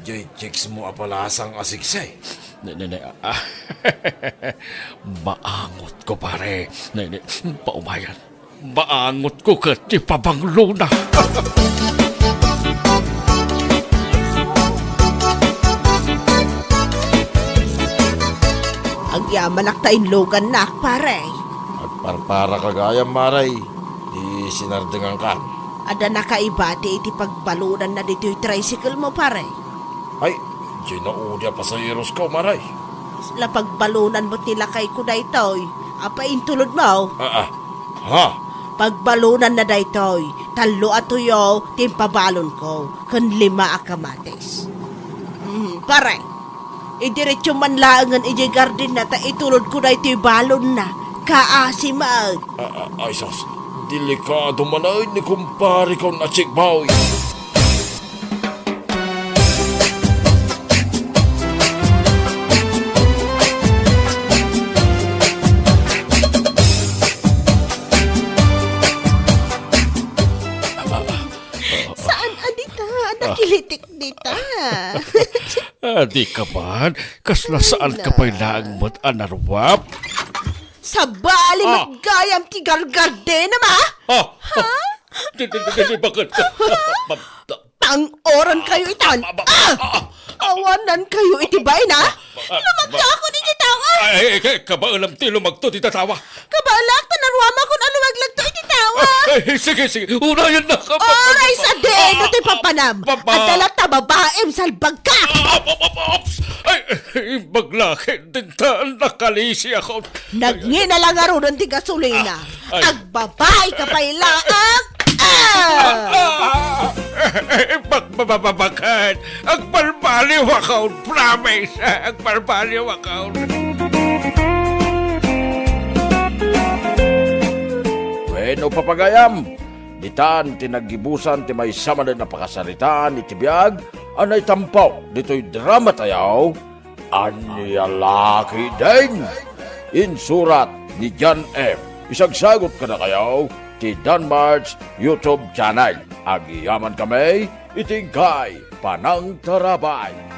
Jay chicks mo a palasang a siksi. Ne, ne, ne, ah. Maangotko, pare. Ne, ne, paumayan. Maangotko ket ti pabanglona. Agyamanak ta inlugannak, pare. Agparparaka gayam, pare, ti sinardengankan. Adda nakaibati iti pagbalonanna ditoy tricycle mo, pare? Ay, diay naudi a pasaherosko, pare. Kasla pagbalonanmo ti lakayko daytoy. Apay intulodmo? Ah, ah. Ha? Pagbalonanna daytoy, tallo a tuyo ti impabalonko, ken lima a kamatis. Mm, pare, idiretso man laengen idiay gardenna ta itulodko daytoy balonna. Kaasi met. Ah, ah, ay sus, delikado manen ni kumparekon a checkboy. Saan a dita? Nakilitik dita. Ah, di ka man. Kasla saan ka pay laeng met a naruap? Sabali met gayam ti gargardenam, a? Ah! Ha? Di, di, di, di, bakit? Pang-oran kayo itan. Ah! Awanan kayo iti bain, a? Lumagto ako diti tao, a? Ay, ay, ay, kabaelam ti lumagto dita tawa. Kabaelak ta naruamakon a lumaglagto iti tawa. Ay, sige, sige. Unayan na ka. Oray sa diin no ti papanam. Adda latta babaim, salbagka. Ah, ah, ah, ah, ah. Ay, imbag la ketdin ta nakalisi ako. Nagngina la ngaruden ti gasolina. Ah, ay. Agbabai ka pay laeng. Ah! Ah, ah, ah. Bak-, ba-, ba-, ba-, bakit? Agbalbaliw ako, promise. Agbalbaliw ako. Bueno, papagayam, ditan ti naggibusan ti maysa manen a pakasaritaan iti biag a naitampo ditoy drama tayo, Ania la ketdin? Insurat ni John M. Isagsagot kadakayo ti Danmart's YouTube channel. Agyaman kami iti inkay panangtarabay.